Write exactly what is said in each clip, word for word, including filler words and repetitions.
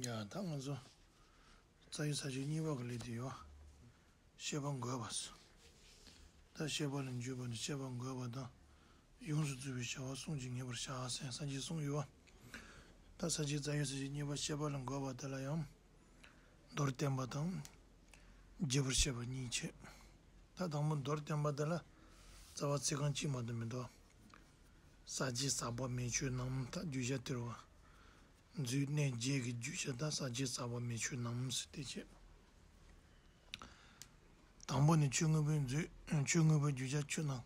ཡ་ད་ང་ཚོ་རྩ་བའི་ས་བཅད་གཉིས་པ་གི་ལས་དེ་ཡོད། བཤད་པ་འགོད་པ། ད་བཤད་པ་ལ་འཇུག་པ་ནི་བཤད་པ་འགོད་པ་དང་། ཡོངས་སུ་རྫོགས་པའི་བྱ་བ་གསུངས་ཀྱི་ངེས་པར་བྱ་ཟེར་ས་བཅད་གསུམ་ཡོད་པ། ད་ས་བཅད་རྩ་བའི་ས་བཅད་གཉིས་པ་བཤད་པ་ལ་འགོད་པ་དེ་ལ་ཡང་། མདོར་བསྟན་པ་དང་། རྒྱས་པར་བཤད་པ་གཉིས་བྱས། ད་དང་པོ་མདོར་བསྟན་པ་དེ་ལ་རྩ་བ་ཚིག་རྐང་གཅིག་མ་གཏོགས་མི་འདུག་ས་བཅད་ཟག་པ་མེད་ཆོས་རྣམས་ད་བརྗོད་བྱ་དེ་རེད་པ། མཛོད་གནས་བརྒྱད་ཀྱི་བརྗོད་བྱ་དང་ས་བཅད་ཟག་པ་མེད་ཆོས་རྣམས་ཟེར་ཏེ་བྱས། དང་པོ་ནི་ཆོས་དངོས་པོའི་མཛོད། ཆོས་དངོས་པོའི་བརྗོད་བྱ་ཆོས་རྣམས་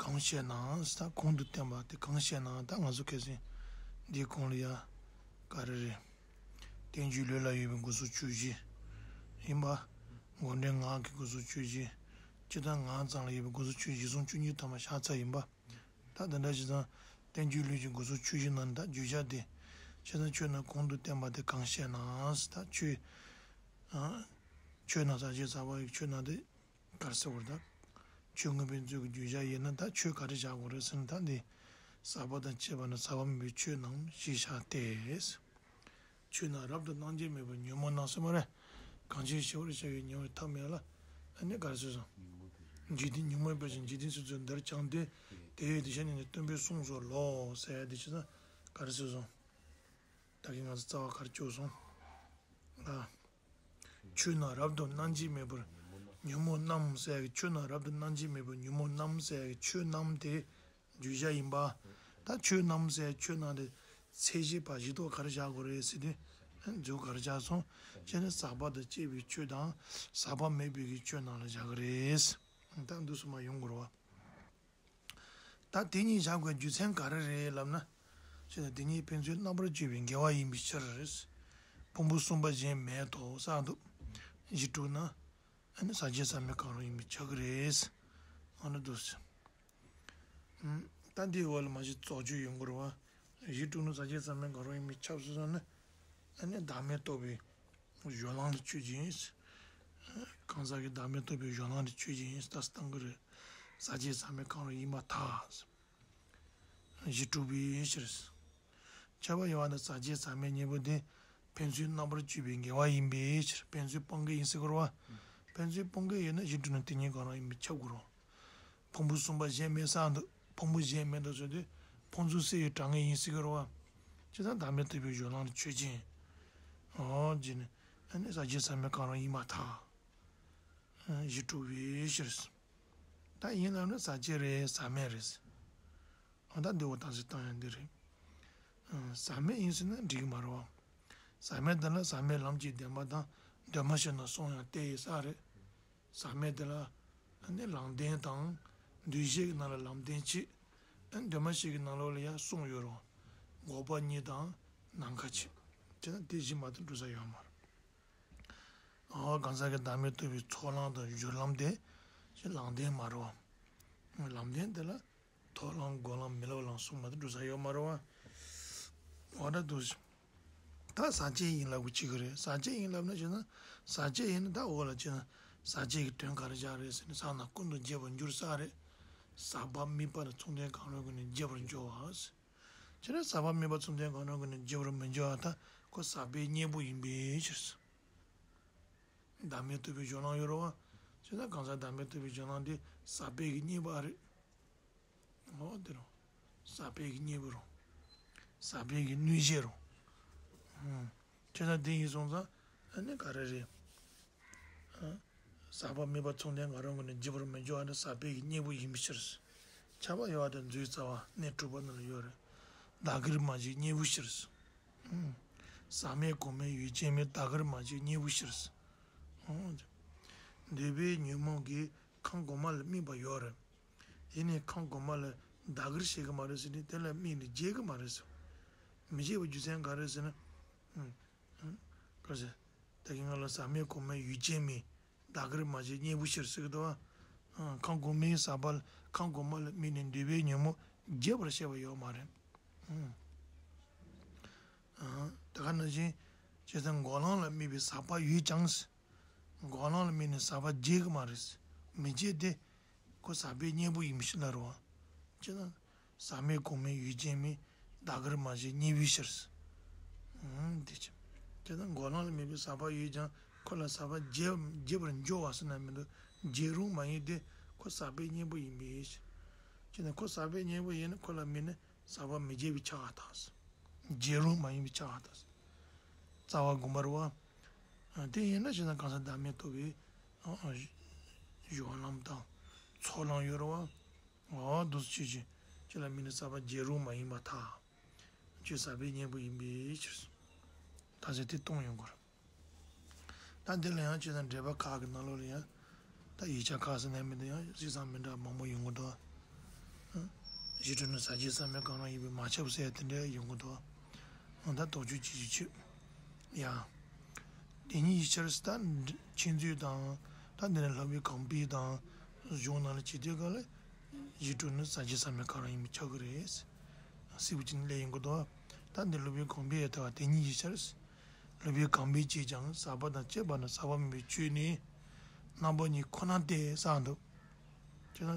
གང་བཤད་ནའང་ཟེར་ད་གོང་དུ་བསྟན་པ་དེ་གང་བཤད་ནའང་ད་ང་ཚོ་ཁ་སང་འདིའི་གོང་ལ་ཡ་ག་རེ་རེད། བསྟན་བཅོས་ལུས་ལ་ཡོད་པའི་སྒོ་གསུམ་ཆོས་བཞི་ཡིན་པ། མགོ་འདྲེན་ངག་གི་སྒོ་གསུམ་ཆོས་བཞི། སྤྱིར་བཏང་ངག་ཙམ་ལ་ཡོད་པའི་སྒོ་གསུམ་ཆོས་བཞི་གསུམ་བཅུ་གཉིས་ཐམ་པ་བཞག་ཚར་ཡིན་པ། ད་དེ་འདྲ་ཞིག་དང་། བསྟན་བཅོས་ལུས་ཀྱི་སྒོ་གསུམ་ཆོས་བཞི་ནང་ད་བརྗོད་བྱ་སྟེ། ཆོས་དང་ཆོས་རྣམས་གོང་དུ་བསྟན་པ་དེ་གང་བཤད་ན་ཟེར་ད་ཆོས། ཨ། ཆོས་རྣམས་ས་བཅད་ཟག་པ་ཡི་ཆོས་རྣམས་དེ་ག་རེ་ཟེར་བར་ད། ཆོས་དངོས་པོའི་མཛོད་ཀྱི་བརྗོད་བྱ་ཡིན་ན་ད་ཆོས་ག་རེ་བཞག་དགོས་རེད་ཟེར་ན་ད་འདི། ཟག་པ་དང་བཅས་པ་ནི་ཟག་པ་མེད་པའི་ཆོས་རྣམས་ཞེས་བྱ་སྟེ། ཆོས་རྣམས་རབ་ཏུ་སྣང་བྱེད་མེད་པར་ཉོན་མོངས་རྣམས་ཟེར་མ་རེད། གང་ཕྱིར་ཞི་བར་བྱ་བའི་ཉེ་བར་ཐབས་མེད་ལ། ཨ་ནི་ག་རེ་ཟེར་སོང་། འཇིག་རྟེན་ཉོན་མོངས་པའི་ཕྱིར་འཇིག་རྟེན་ཚུལ་ཚུལ་འདིར་བྱང་སྟེ། དེ་ཡི་དེ་བཞིན་ནི་སྟོན་པས་གསུངས་སོ་ལོ་ཟེར་ཡ་དེ་ཆོས་རྣམས་ག་རེ་ཟེར་སོང་། ད་གིན་ང་ཚོ་རྩ་བ་ག་རེ་བཅུག་སོང་། ལ། ཆོས་རྣམས་རབ་ཏུ་སྣང་བྱེད་མེད་པར་ཉོན་མོངས་རྣམས་ཟེར་ཡ་གི་ཆོས་རྣམས་རབ་ཏུ་སྣང་བྱེད་མེད་པར་ཉོན་མོངས་རྣམས་ཟེར་ཡ་གི་ཆོས་རྣམས་དེ། བརྗོད་བྱ་ཡིན་པ། ད་ཆོས་རྣམས་ཟེར་ཆོས་རྣམས་དེ་ཚད་གཞི་བ་གཞི་ཐོག་ག་རེ་བཞག་དགོས་རེད་ཟེར་དུས། མཛོད་ག་རེ་བཞག་སོང་། ཅེ་ནི་ཟག་པ་དང་བཅས་པའི་ཆོས་དང་ཟག་པ་མེད་པའི་གི་ཆོས་རྣམས་ལ་བཞག་གི་རེད། ད་འདུག་སེ་མར་ཡོང་དགོས་རེད་པ། ད་དེ་གཉིས་བཞག་དགོས་རྒྱུ་མཚན་ག་རེ་རེད་ལབ་ན། ཅེ་ནི་དེ་གཉིས་ཕན་ཚུན་རྣམ་པར་གཅོད་པའི་འགལ་བ་ཡིན་པའི་ཕྱིར། ཕུང་པོ་གསུམ་པ་གཞན་མེད་དོ་ཟེར་འདུག་གཞི་དྲུག་ན། ཨ་ནི་ཟག་བཅས་ཟག་མེད་གང་རུང་ཡིན་པས་ཁྱབ་ཀྱི་རེད། ཨ་ནི་འདུག་སེ། ཨུམ། ད་འདིའི་འོག་ལ་མ་གཞི་རྫོགས་ཆོས་ཡོང་དགོས་རེད་པ། གཞི་དྲུག་ན་ཟག་བཅས་ཟག་མེད་གང་རུང་ཡིན་པས་ཁྱབ་སོང་ན། ཨ་ནི་བདག་མེད་རྟོགས་པའི་སྦྱོར་ལམ་ལ་ཆོས་ཅན། གང་ཟག་གི་བདག་མེད་རྟོགས་པའི་སྦྱོར་ལམ་ལ་ཆོས་ཅན་ཟེར་ད་སྟོན་གྱི་རེད། ཟག་བཅས་ཟག་མེད་གང་རུང་ཡིན་པར་ཐལ། གཞི་དྲུག་པའི་ཕྱིར། ཁྱབ་པ་ཡོད་པ་དང་ཟག་བཅས་ཟག་མེད་གཉིས་པོ་དེ་ཕན་ཚུན་རྣམ་པར་གཅོད་པའི་འགལ་བ་ཡིན་པའི་ཕྱིར་ཕན་ཚུན་སྤོང་གི་ཡིན་ཟེར་དགོས་རེད་པ། ཕན་ཚུན་སྤོང་གི་ཡོད་ན་གཞི་དྲུག་ན་དེ་གཉིས་གང་རུང་ཡིན་པས་ཁྱབ་དགོས་རེད། ཕུང་པོ་གསུམ་པ་གཞན་མེད་ཟེར་འདུག་ཕུང་པོ་གཞན་མེད་དོ་ཟེར་དུས་ཕུང་པོ་སེལ་བའི་གྲངས་ངེས་ཡིན་ཟེར་གི་རེད་པ། ཅི་ལྟར་བདག་མེད་རྟོགས་པའི་སྦྱོར་ལམ་ལ་ཆོས་ཅན། འོ་ཅི་ནི། ཨ་ནི་ཟག་བཅས་ཟག་མེད་གང་རུང་ཡིན་པར་ཐལ། གཞི་དྲུག་པའི་ཕྱིར། ད་ཡིན་ལབ་ན་ཟག་བཅས་རེད་ཟག་མེད་རེད། འོ་ད་འདི་འོ་ད་ཟེར་བཏང་ཡ་འདི་རེད། ཟག་མེད་ཡིན་ཟེར་ན་འགྲིག་གི་མ་རེད་པ། ཟག་མེད་དེ་ལ་ཟག་མེད་ལམ་གྱི་བདེན་པ་དང་འདུས་མ་བྱས་རྣམས་གསུངས་ཡང་དེ་ཡི་ས་རེད། ཟག་མེད་དེ་ལ་ནི་ལམ་བདེན་དང་། འདུས་བྱས་ཀྱི་ནང་ལ་ལམ་བདེན་གཅིག་འདུས་མ་བྱས་ཀྱི་ནང་ལོགས་ལ་ཡང་གསུམ་ཡོད་རུང་། འགོག་པ་གཉིས་དང་ནམ་མཁའ་གཅིག་དེ་ན་དེ་བཞི་མ་གཏོགས་འགྲོ་ས་ཡོད་མ་རེད། ཨོ་གང་ཟག་གི་བདག་མེད་རྟོགས་པའི་ཚོགས་ལམ་དང་སྦྱོར་ལམ་དེ་ལམ་བདེན་མ་རེད་པ། ལམ་བདེན་དེ་ལ། ཐོག་ལམ་འགོག་ལམ་མི་སློབ་ལམ་གསུམ་མ་གཏོགས་འགྲོ་ས་ཡོད་མ་རེད་པ། འོ་ད་འདུག་སེ། ད་ཟག་བཅས་ཡིན་ལབ་དགོས་ཀྱི་རེད། ཟག་བཅས་ཡིན་ལབ་ན་བྱས་ན། ཟག་བཅས་ཡིན་ན་ད་འོག་ལ་བྱས་ན། ཟག་བཅས་ཀྱི་དོན་ག་རེ་བཞག་རེད་ཟེར་ན་ཟག་རྣམས་ཀུན་ཏུ་བརྗེ་བར་འགྱུར་ས་རེད། ཟག་པ་དམིགས་པ་ལ་མཚུངས་ལྡན་གང་རུང་གིས་ནི་བརྗེ་བར་འགྱུར་བ། བྱས་ན་ཟག་པ་དམིགས་པ་མཚུངས་ལྡན་གང་རུང་གིས་ནི་བརྗེ་བར་མི་འགྱུར་བ་ད་ཁོ་ཟག་པའི་གཉེན་པོ་ཡིན་པའི་ཕྱིར། བདག་མེད་རྟོགས་པའི་སྦྱོར་ལམ་ཡོད་རེད་པ། བྱས་ན་གང་ཟག་བདག་མེད་རྟོགས་པའི་སྦྱོར་ལམ་དེ་ཟག་པའི་གི་གཉེན་པོ་ཨ་རེད། འོ་དེ་རུ། ཟག་པའི་གི་གཉེན་པོ་རུ། ཟག་པའི་གི་གནོད་བྱེད་རུ། ཨུམ། བྱས་ཙང་དེ་ཡིན་སོང་ཙང་ཨ་ནི་ག་རེ་རེད། ཨ། ཟག་པ་དམིགས་པ་མཚུངས་ལྡན་གང་རུང་གིས་ནི་བརྗེ་བར་མི་འགྱུར་བ་ནི་ཟག་པའི་གི་གཉེན་པོ་ཡིན་པའི་ཕྱིར། ཁྱབ་པ་ཡོད་པ་དང་མཛོད་རྩ་བ་གནས་དྲུག་པ་ནང་ལ་ཡོད་རེད། བདག་གིར་མ་བྱས་གཉེན་པོའི་ཕྱིར། ཨུམ། ཟག་མེད་གོང་མའི་ཡུལ་ཅན་མིན་བདག་གིར་མ་བྱས་གཉེན་པོའི་ཕྱིར། ཨུམ། འདོད་པའི་ཉོན་མོངས་ཀྱིས་ཁམས་གོང་མ་ལ་དམིགས་པ་ཡོད་རེད། ཡིན་ནའི་ཁམས་གོང་མ་ལ་བདག་གིར་བྱེད་ཀྱི་མ་རེད་ཟེར་ནས་དེ་ལ་དམིགས་ནས་བརྗེ་གི་མ་རེད་ཟེར། མི་བརྗེ་བའི་རྒྱུ་མཚན་ག་རེ་ཟེར་ན། ཨུམ། ཨུམ། ག་རེ་ཟེར། ད་གིན་ང་ལ་ཟག་མེད་གོང་མའི་ཡུལ་ཅན་མིན། བདག་གིར་མ་བྱས་གཉེན་པོའི་ཕྱིར་ཟེར་གི་འདུག་པ། ཁམས་གོང་མའི་ཟག་པ་ལ་ཁམས་གོང་མ་ལ་དམིགས་ནས་འདོད་པའི་ཉོན་མོངས་བརྗེ་བར་བྱེད་པ་ཡོད་མ་རེད། ཨུམ། ཨ། དེ་ག་ནང་བཞིན། བྱས་ཙང་འགོག་ལམ་ལ་དམིགས་པའི་ཟག་པ་ཡོད་ཀྱང་། འགོག་ལམ་ལ་དམིགས་ནས་ཟག་པ་བརྗེ་གི་མ་རེད། མི་བརྗེ་སྟེ། ཁོ་ཟག་པའི་གཉེན་པོ་ཡིན་པའི་ཕྱིར་ལ་རེད་པ། ཅེ་ན། ཟག་མེད་གོང་མའི་ཡུལ་ཅན་མིན། བདག་གིར་མ་བྱས་གཉེན་པོའི་ཕྱིར། ཨུམ། དེ་ཅི། དེ་ན་འགོག་ལམ་ལ་དམིགས་པའི་ཟག་པ་ཡོད་ཀྱང་ཁོ་ལ་ཟག་པ་བརྗེ་བརྗེ་བར་འགྱུར་བ་ཟེར་ན་མི་འདུག་བརྗེ་རུང་མ་ཡིན་ཏེ་ཁོ་ཟག་པའི་གཉེན་པོ་ཡིན་པས། ཅེས་ན་ཁོ་ཟག་པའི་གཉེན་པོ་ཡིན་ན་ཁོ་ལ་དམིགས་ནས་ཟག་པ་མི་བརྗེ་བའི་ཆགས་པ་དང་། བརྗེ་རུང་མ་ཡིན་པའི་ཆགས་པ་དང་། རྩ་བ་སྒོམ་པ་རེད་བ། དེ་ཡིན་ན་ཅེས་ན་གང་ཟག་བདག་མེད་རྟོགས་པའི་སྦྱོར་བ་ལམ་དང་ཚོགས་ལམ་ཡོད་རེད་བ། འོ་འདུག་སེ་བྱེད་ཅིང་ཁྱེད་ལ་དམིགས་ནས་ཟག་པ་བརྗེ་རུང་མ་ཡིན་པར་ཐལ། ཁྱོད་ཟག་པའི་གཉེན་པོ་ཡིན་པའི་ཕྱིར། ད་ཟེར་དེ་གཏོང་ཡོང་དགོས། ད་འདི་ལ་ཡང་ཁྱེད་ན་འགྲེལ་པ་ཁག་གི་ནང་ལོགས་ལ་ཡང་། ད་ཡིག་ཆ་ཁག་ཟེར་ནས་མི་འདུག་ཡང་གཅིག་ཙམ་མི་འདྲ་མང་པོ་ཡོང་གི་འདུག་གཞི་གྲུབ་ནི་ཟག་བཅས་ཟག་མེད་གང་རུང་ཡིན་པས་མ་ཁྱབ་ཟེར་དེ་འདྲ་ཡོང་གི་འདུག་ད་དོགས་གཅོད་བྱེད་ཀྱི་ཆོད། ཡ། དེ་ཉིད་ཡིན་ཕྱིར་ད་ཁྱེད་ཚོས་དང་ད་འདི་ནས་སློབ་དཔོན་གོང་འཕེལ་དང་གཞུང་ནང་ལ་བྱེད་དུས་ག་ལ་གཞི་གྲུབ་ནི་ཟག་བཅས་ཟག་མེད་གང་རུང་ཡིན་པས་ཁྱབ་ཀྱི་རེད། སྲིད་པ་ཅན་ལས་ཡིན་གྱི་འདུག་ད་འདི་སློབ་དཔོན་གོང་འཕེལ་ཡང་དེ་བ་དེ་ཉིད་ཡིན་ཕྱིར། སློབ་དཔོན་གོང་འཕེལ་གྱིས་ཀྱང་ཟག་པ་དང་བཅས་པ་ན་ཟག་པ་མིན་པའི་ཆོས་ནི་རྣམ་པ་གཉིས་ཁོ་ན་སྟེ་གསུངས་འདུག་ཅེ་ན།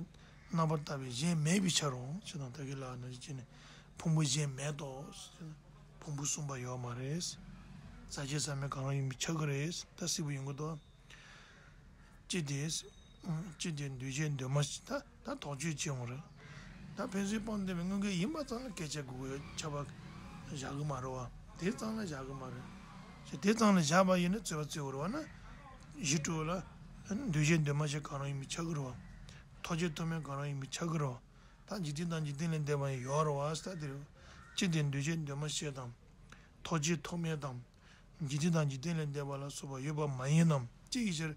རྣམ་པར་བརྟགས་པའི་གཞན་མེད་པའི་ཕྱིར་རོ། ཅེ་ན་ད་གིན་ལ་ནི་ཅེ་ནི་ཕུང་པོ་གཞན་མེད་དོ། ཕུང་པོ་གསུམ་པ་ཡོད་མ་རེད། ཟག་བཅས་ཟག་མེད་གང་རུང་ཡིན་པས་ཁྱབ་ཀྱི་རེད། ད་སྲིད་པ་ཡིན་གྱི་འདུག་ཅི་སྟེ། ཅི་སྟེ་འདུས་བྱས་འདུས་མ་བྱས་ད་ད་དོགས་གཅོད་བྱེད་འོང་རེད། ད་ཕན་ཚུན་སྤངས་འདུས་པའི་དངོས་འགལ་ཡིན་པ་ཙམ་ལ་སྐད་ཆ་དགོས་དགོས་ཁྱབ་པ་བཞག་གི་མ་རེད་བ། དེ་ཙམ་ལ་བཞག་གི་མ་རེད། ཅེ་དེ་ཙམ་ལ་བཞག་པ་ཡིན་ན་རྩོད་པ་རྩོད་དགོས་རེད་བ་ན། གཞི་གྲུབ་ལ་འདུས་བྱས་འདུས་མ་བྱས་གང་རུང་ཡིན་པས་ཁྱབ་ཀྱི་རེད་བ། ཐོགས་བཅས་ཐོགས་མེད་གང་རུང་ཡིན་པས་ཁྱབ་ཀྱི་རེད་བ། ད་འཇིག་རྟེན་དང་འཇིག་རྟེན་ལས་འདས་པ་ཡང་ཡོད་རེད་བ་ཟེར་ད་དེ་རེད། ཅི་སྟེ་འདུས་བྱས་འདུས་མ་བྱས་དང་། ཐོགས་བཅས་ཐོགས་མེད་དང་། འཇིག་རྟེན་དང་འཇིག་རྟེན་ལས་འདས་པ་ལ་སོགས་པ་ཡོད་པ་མ་ཡིན་ནམ། ཅི་ཡི་ཕྱིར་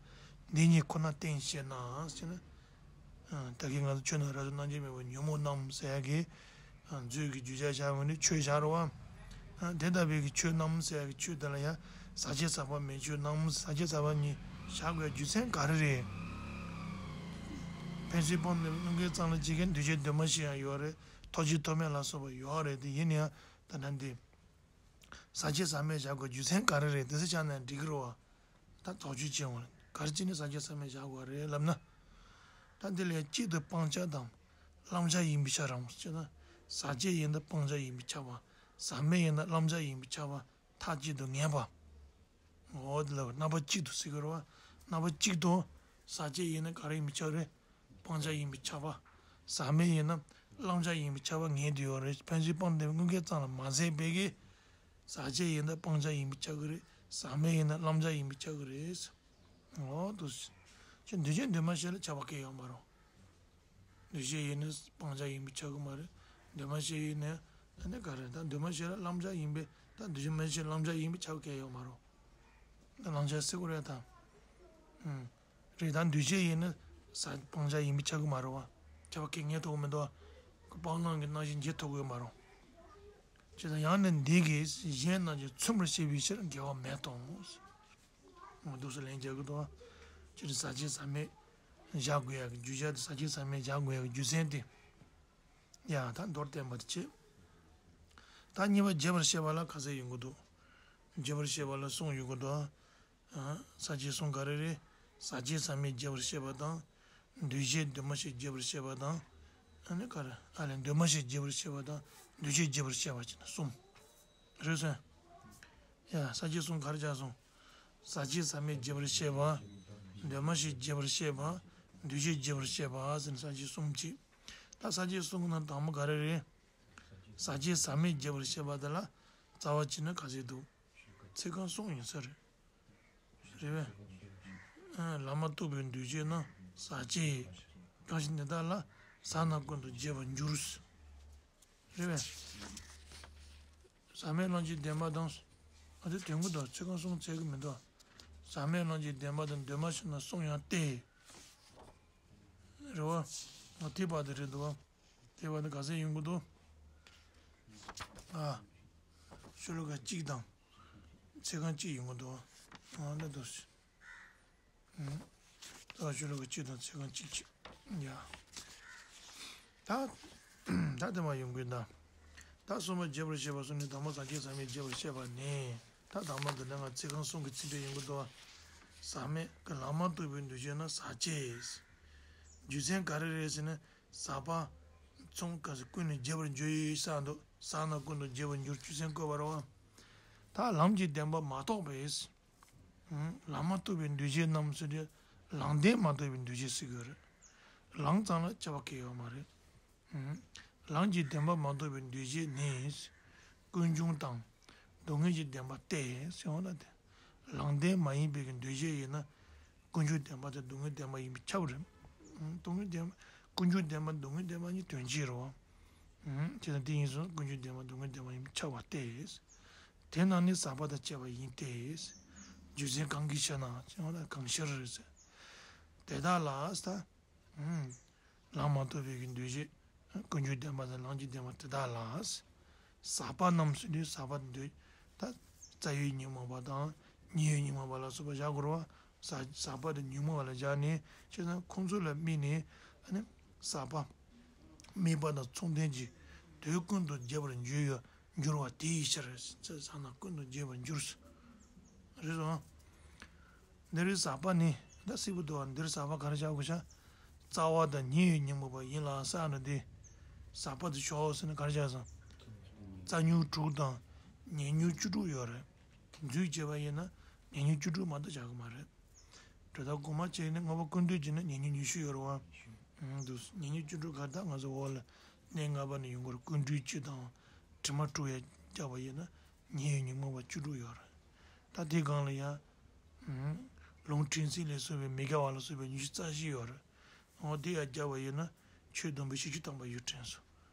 འདི་གཉིས་ཁོ་ན་བསྟན་ཞེ་ན། ཞེ་ན། ད་གིན་ང་ཚོ་ཆོས་རྣམས་རབ་ཏུ་རྣམ་འབྱེད་མེད་པར་ཉོན་མོངས་རྣམས་ཟེར་ཡག་གི་མཛོད་ཀྱི་བརྗོད་བྱ་བཞག་འོང་ནི་ཆོས་བཞག་རེད་བ། དེ་ལྟ་བུའི་གི་ཆོས་རྣམས་ཟེར་ཡག་གི་ཆོས་དེ་ལ་ཡང་ཟག་བཅས་ཟག་པ་མེད་ཆོས་རྣམས། ཟག་བཅས་ཟག་པ་གཉིས་བཞག་དགོས་རྒྱུ་མཚན་ག་རེ་རེད། ཕན་ཚུན་སྤངས་ནས་དངོས་འགལ་ཙམ་ལ་ཅི་གིན་འདུས་བྱས་འདུས་མ་བྱས་ཡང་ཡོད་རེད། ཐོགས་བཅས་ཐོགས་མེད་ལ་སོགས་པ་ཡོད་རེད། དེ་ཡིན་ན་ཡང་ད་ནང་འདི། ཟག་བཅས་ཟག་མེད་བཞག་དགོས་རྒྱུ་མཚན་ག་རེ་རེད། དེ་ཚོ་ཆ་ནས་འགྲིག་གི་རེད་བ། ད་དོགས་གཅོད་བྱེད་འོང་། ག་རེ་བྱས་ནས་ཟག་བཅས་ཟག་མེད་བཞག་དགོས་རེད་ལབ་ན། ད་འདི་ལས་གཅིག་ཏུ་སྤང་བྱ་དང་བླང་བྱ་ཡིན་པའི་ཕྱིར་རམ་ཅེ་ན། ཟག་བཅས་ཡིན་ན་སྤང་བྱ་ཡིན་པས་ཁྱབ་པ། ཟག་མེད་ཡིན་ན་བླང་བྱ་ཡིན་པས་ཁྱབ་པ། མཐའ་གཅིག་ཏུ་ངེས་པ། འོ་དེ་ལ་རྣམ་པ་གཅིག་ཏུ་ཟེར་གི་རེད་བ། རྣམ་པ་གཅིག་ཏུ་ཟག་བཅས་ཡིན་ན་ག་རེ་ཡིན་པས་ཁྱབ་རེད། སྤང་བྱ་ཡིན་པས་ཁྱབ་པ། ཟག་མེད་ཡིན་ན་བླང་བྱ་ཡིན་པས་ཁྱབ་པ་ངེས་དུ་ཡོད་རེད། ཕན་ཚུན་སྤངས་ཏེ་དངོས་འགལ་ཙམ་ལ་མ་ཟད་པའི་གི། ཟག་བཅས་ཡིན་ན་སྤང་བྱ་ཡིན་པས་ཁྱབ་ཀྱི་རེད། ཟག་མེད་ཡིན་ན་བླང་བྱ་ཡིན་པས་ཁྱབ་ཀྱི་རེད། འོ་དུ། ཅི་འདུས་བྱས་འདུས་མ་བྱས་ལ་ཁྱབ་པ་གང་ཡང་ཡོད་མ་རེད། འདུས་བྱས་ཡིན་ན་སྤང་བྱ་ཡིན་པས་ཁྱབ་ཀྱི་མ་རེད། འདུས་མ་བྱས་ཡིན་ན་ཨ་ནི་ག་རེ་ད་འདུས་མ་བྱས་ལ་བླང་བྱ་ཡིན་པས་ད་འདུས་མ་བྱས་བླང་བྱ་ཡིན་པས་ཁྱབ་ཀྱི་ཡོད་མ་རེད། ད་བླང་བྱ་ཟེར་གྱི་རེད་ད། ཨུམ། རེད་ད་འདུས་བྱས་ཡིན་ན་ཟག་སྤང་བྱ་ཡིན་པས་ཁྱབ་ཀྱི་མ་རེད་བ། ཁྱབ་པ་གང་ཡང་ཐོགས་མི་འདུག་བ། སྤང་བླང་གི་རྣམ་གཞག་འབྱེད་ཐུབ་ཀྱི་མ་རེད། ཅེས་དང་ཡང་ན་འདི་གིས་གཞན་རྣམས་ཀྱང་མཚུངས་པར་བཤད་པའི་ཕྱིར་འགལ་བ་མེད་དོ། འོ་འདུག་སེ་ལན་རྒྱག་གི་འདུག་བ། སྤྱིར་ཟག་བཅས་ཟག་མེད་བཞག་དགོས་ཡག་གི་རྒྱུ་ཆ་དེ་ཟག་བཅས་ཟག་མེད་བཞག་དགོས་ཡག་གི་རྒྱུ་མཚན་དེ། ཡ་ད་མདོར་བསྟན་པ་དེ་བྱེད། ད་གཉིས་པ་རྒྱས་པར་བཤད་པ་ལ་ཁ་གསལ་ཡོང་གི་འདུག་རྒྱས་པར་བཤད་པ་ལ་གསུམ་ཡོང་གི་འདུག་ཨ། ས་བཅད་གསུམ་ག་རེ་རེད། ཟག་བཅས་ཟག་མེད་རྒྱས་པར་བཤད་པ་དང་། འདུས་བྱས་འདུས་མ་བྱས་རྒྱས་པར་བཤད་པ་དང་། ཨ་ནི་ག་རེ་ཨ་ལས་འདུས་མ་བྱས་རྒྱས་པར་བཤད་པ་དང་། འདུས་བྱས་རྒྱས་པར་བཤད་པ་བྱས་ན་གསུམ། རེད་སོང་། ཡ་ས་བཅད་གསུམ་ག་རེ་ཆགས་སོང་། ཟག་བཅས་ཟག་མེད་རྒྱས་པར་བཤད་པ། འདུས་མ་བྱས་རྒྱས་པར་བཤད་པ། འདུས་བྱས་རྒྱས་པར་བཤད་པ་ཟེར་ནས་ས་བཅད་གསུམ་བྱས། ད་ས་བཅད་གསུམ་གྱི་ནང་དང་པོ་ག་རེ་རེད། ཟག་བཅས་ཟག་མེད་རྒྱས་པར་བཤད་པ་དེ་ལ་རྩ་བ་བྱས་ན་ག་ཚོད་འདུག་ཚིག་རྐང་གསུམ་ཡིན་ས་རེད། རེད་པས། ཨ། ལམ་མ་གཏོགས་པའི་འདུས་བྱས་རྣམས་ཟག་བཅས། གང་ཞིག་འདི་དག་ལ་ཟག་རྣམས་ཀུན་ཏུ་རྒྱས་པར་འགྱུར། རེད་པས། ཟག་མེད་བླང་བྱའི་བདེན་པ་དང་། ཨ་དེ་དོན་གུ་དང་ཚིག་རྐང་གསུམ་འཚལ་གི་མི་འདུག་ཟག་མེད་བླང་བྱའི་བདེན་པ་དང་འདུས་མ་བྱས་རྣམས་གསུམ་ཡང་སྟེ། རེད་བ། ང་དེ་བར་དུ་རེད་འདུག་བ། དེ་བར་དུ་ག་ཚད་ཡོང་གི་འདུག་ཨ། ཤོ་ལོ་ཀ་གཅིག་དང་། ཚིག་རྐང་གཅིག་ཡོང་གི་འདུག་ཨ་ལ་འདུག་ཨུམ། ད་ཤོ་ལོ་ཀ་གཅིག་དང་ཚིག་རྐང་གཅིག་བྱས། ཡ། ད། ད་དེ་མ་ཡོང་གི་ད། ད་གསུམ་པ་རྒྱས་པར་བཤད་པ་གསུམ་ནི་དང་པོ་ཟག་བཅས་ཟག་མེད་རྒྱས་པར་བཤད་པ་ནི། ད་དང་པོ་འདི་ནས་ང་ཚིག་རྐང་གསུམ་གྱི་ཚིག་འགྲེལ་ཡོང་གི་འདུག་ཟག་མེད་ཀྱི་ལམ་མ་གཏོགས་པའི་འདུས་བྱས་རྣམས་ཟག་བཅས། རྒྱུ་མཚན་ག་རེ་རེད་ཟེར་ན། ཟག་པ་ཚང་ག་ས་ཀུན་ནས་རྒྱས་པར་འགྱུར་ཡོད་ས་འདུག་ཟག་རྣམས་ཀུན་ཏུ་རྒྱས་པར་འགྱུར་རྒྱུ་མཚན་བཀོད་པ་རེད་བ། ད་ལམ་གྱི་བདེན་པ་མ་རྟོགས་པས། ལམ་མ་རྟོགས་པའི་འདུ་བྱེད་རྣམས་ཟེར་དུས་ལམ་བདེན་མ་རྟོགས་པའི་འདུ་བྱེད་ཟེར་གྱི་ཡོད་རེད། ལམ་ཙམ་ལ་དཔྱད་པ་གལ་ཡོད་མ་རེད། ལམ་གྱི་བདེན་པ་མ་རྟོགས་པའི་འདུ་བྱེད་ནི། ཀུན་འབྱུང་དང་སྡུག་བསྔལ་གྱི་བདེན་པ་སྟེ་ཟེར་བ་ལ་དེ། ལམ་བདེན་མ་ཡིན་པའི་གི་འདུ་བྱེད་ཡིན་ན། ཀུན་འབྱུང་བདེན་པ་དང་སྡུག་བསྔལ་བདེན་པ་ཡིན་པས་ཁྱབ་རེད། སྡུག་བསྔལ་བདེན་པ། ཀུན་འབྱུང་བདེན་པ་སྡུག་བསྔལ་བདེན་པ་གཉིས་དོན་གཅིག་རེད་བ། བྱས་ཙང་དེ་ཡིན་ཙང་ཀུན་འབྱུང་བདེན་པ་སྡུག་བསྔལ་བདེན་པ་ཡིན་པས་ཁྱབ་པ་སྟེ། དེ་རྣམས་ནི་ཟག་པ་དང་བཅས་པ་ཡིན་ཏེ། རྒྱུ་མཚན་གང་གིས་ཤེ་ན་ཟེར་བ་ལ་གང་ཕྱིར་ཟེར། དེ་དག་ལ་ཟེར། ལམ་མ་རྟོགས་པའི་གི་འདུ་བྱེད། ཀུན་འབྱུང་བདེན་པ་དང་ལམ་གྱི་བདེན་པ་དེ་དག་ལ། ཟག་པ་རྣམས་ཟེར་དུས་ཟག་པ་འདུས། ད་རྩ་བའི་ཉོན་མོངས་པ་དང་ཉེ་བའི་ཉོན་མོངས་པ་ལ་སོགས་པ་བཞག་དགོས་རེད་བ། ཟག་ཟག་པ་དང་ཉོན་མོངས་པ་ལ་བཞག་ནས་བྱས་ཙང་ཁོང་ཚོ་ལ་དམིགས་ནས་ཨ་ནི་ཟག་པ། དམིགས་པ་དང་ཚོང་ལྡན་གྱི་དོན་ཀུན་ཏུ་བརྗེ་བར་འགྱུར་ཡོད་འགྱུར་བ་དེའི་ཕྱིར། ཟག་རྣམས་ཀུན་ཏུ་བརྗེ་བར་འགྱུར། རེད་སོང་། འདིར་ཟག་པ་ནི་ད་སྲིད་པ་འདུལ་བ་འདིར་ཟག་པ་ག་རེ་བྱ་དགོས་ཤག་རྩ་བ་དང་ཉེ་བའི་ཉོན་མོངས་པ་ཡིན་ལ་ཟེར་ན་དེ། ཟག་པ་དེ་ཤོག་ཟེར་ན་ག་རེ་བྱ་སོང་། རྩ་ཉོན་དྲུག་དང་ཉེ་ཉོན་བཅུ་དྲུག་ཡོད་རེད། འཛུལ་བྱས་པ་ཡིན་ན་ཉེ་ཉོན་བཅུ་དྲུག་མ་གཏོགས་བྱ་གི་མ་རེད། དེ་ལྟར་གོང་མ་བྱས་ནས་དངོས་པོ་ཀུན་བཏུས་བྱས་ན་ཉེ་ཉོན་ཉི་ཤུ་ཡོད་རེད་བ། འདུག་ཉེ་ཉོན་བཅུ་དྲུག་ག་ད་ང་ཚོ་འོག་ལ་གནས་ལྔ་པ་ནས་ཡོང་གི་རེད། ཀུན་འདུས་སྤྱི་དང་དྲི་མ་དྲུག་ཡང་བརྒྱབ་པ་ཡིན་ན་ཉེ་བའི་ཉོན་མོངས་པ་བཅུ་དྲུག་ཡོད་རེད། ད་དེའི་སྒང་ལ་ཡང་། ལུང་ཕྲན་ཚེགས་ལས་གསུངས་པའི་མི་དགེ་བ་ལ་སོགས་པའི་ཉི་ཤུ་རྩ་བཞི་ཡོད་རེད། འོ་དེ་ཡང་བརྒྱབ་པ་ཡིན་ན་ཆོས་བསྡོམས་པས་བཞི་བཅུ་ཐམ་པ་ཡོད་དྲན་སོང་།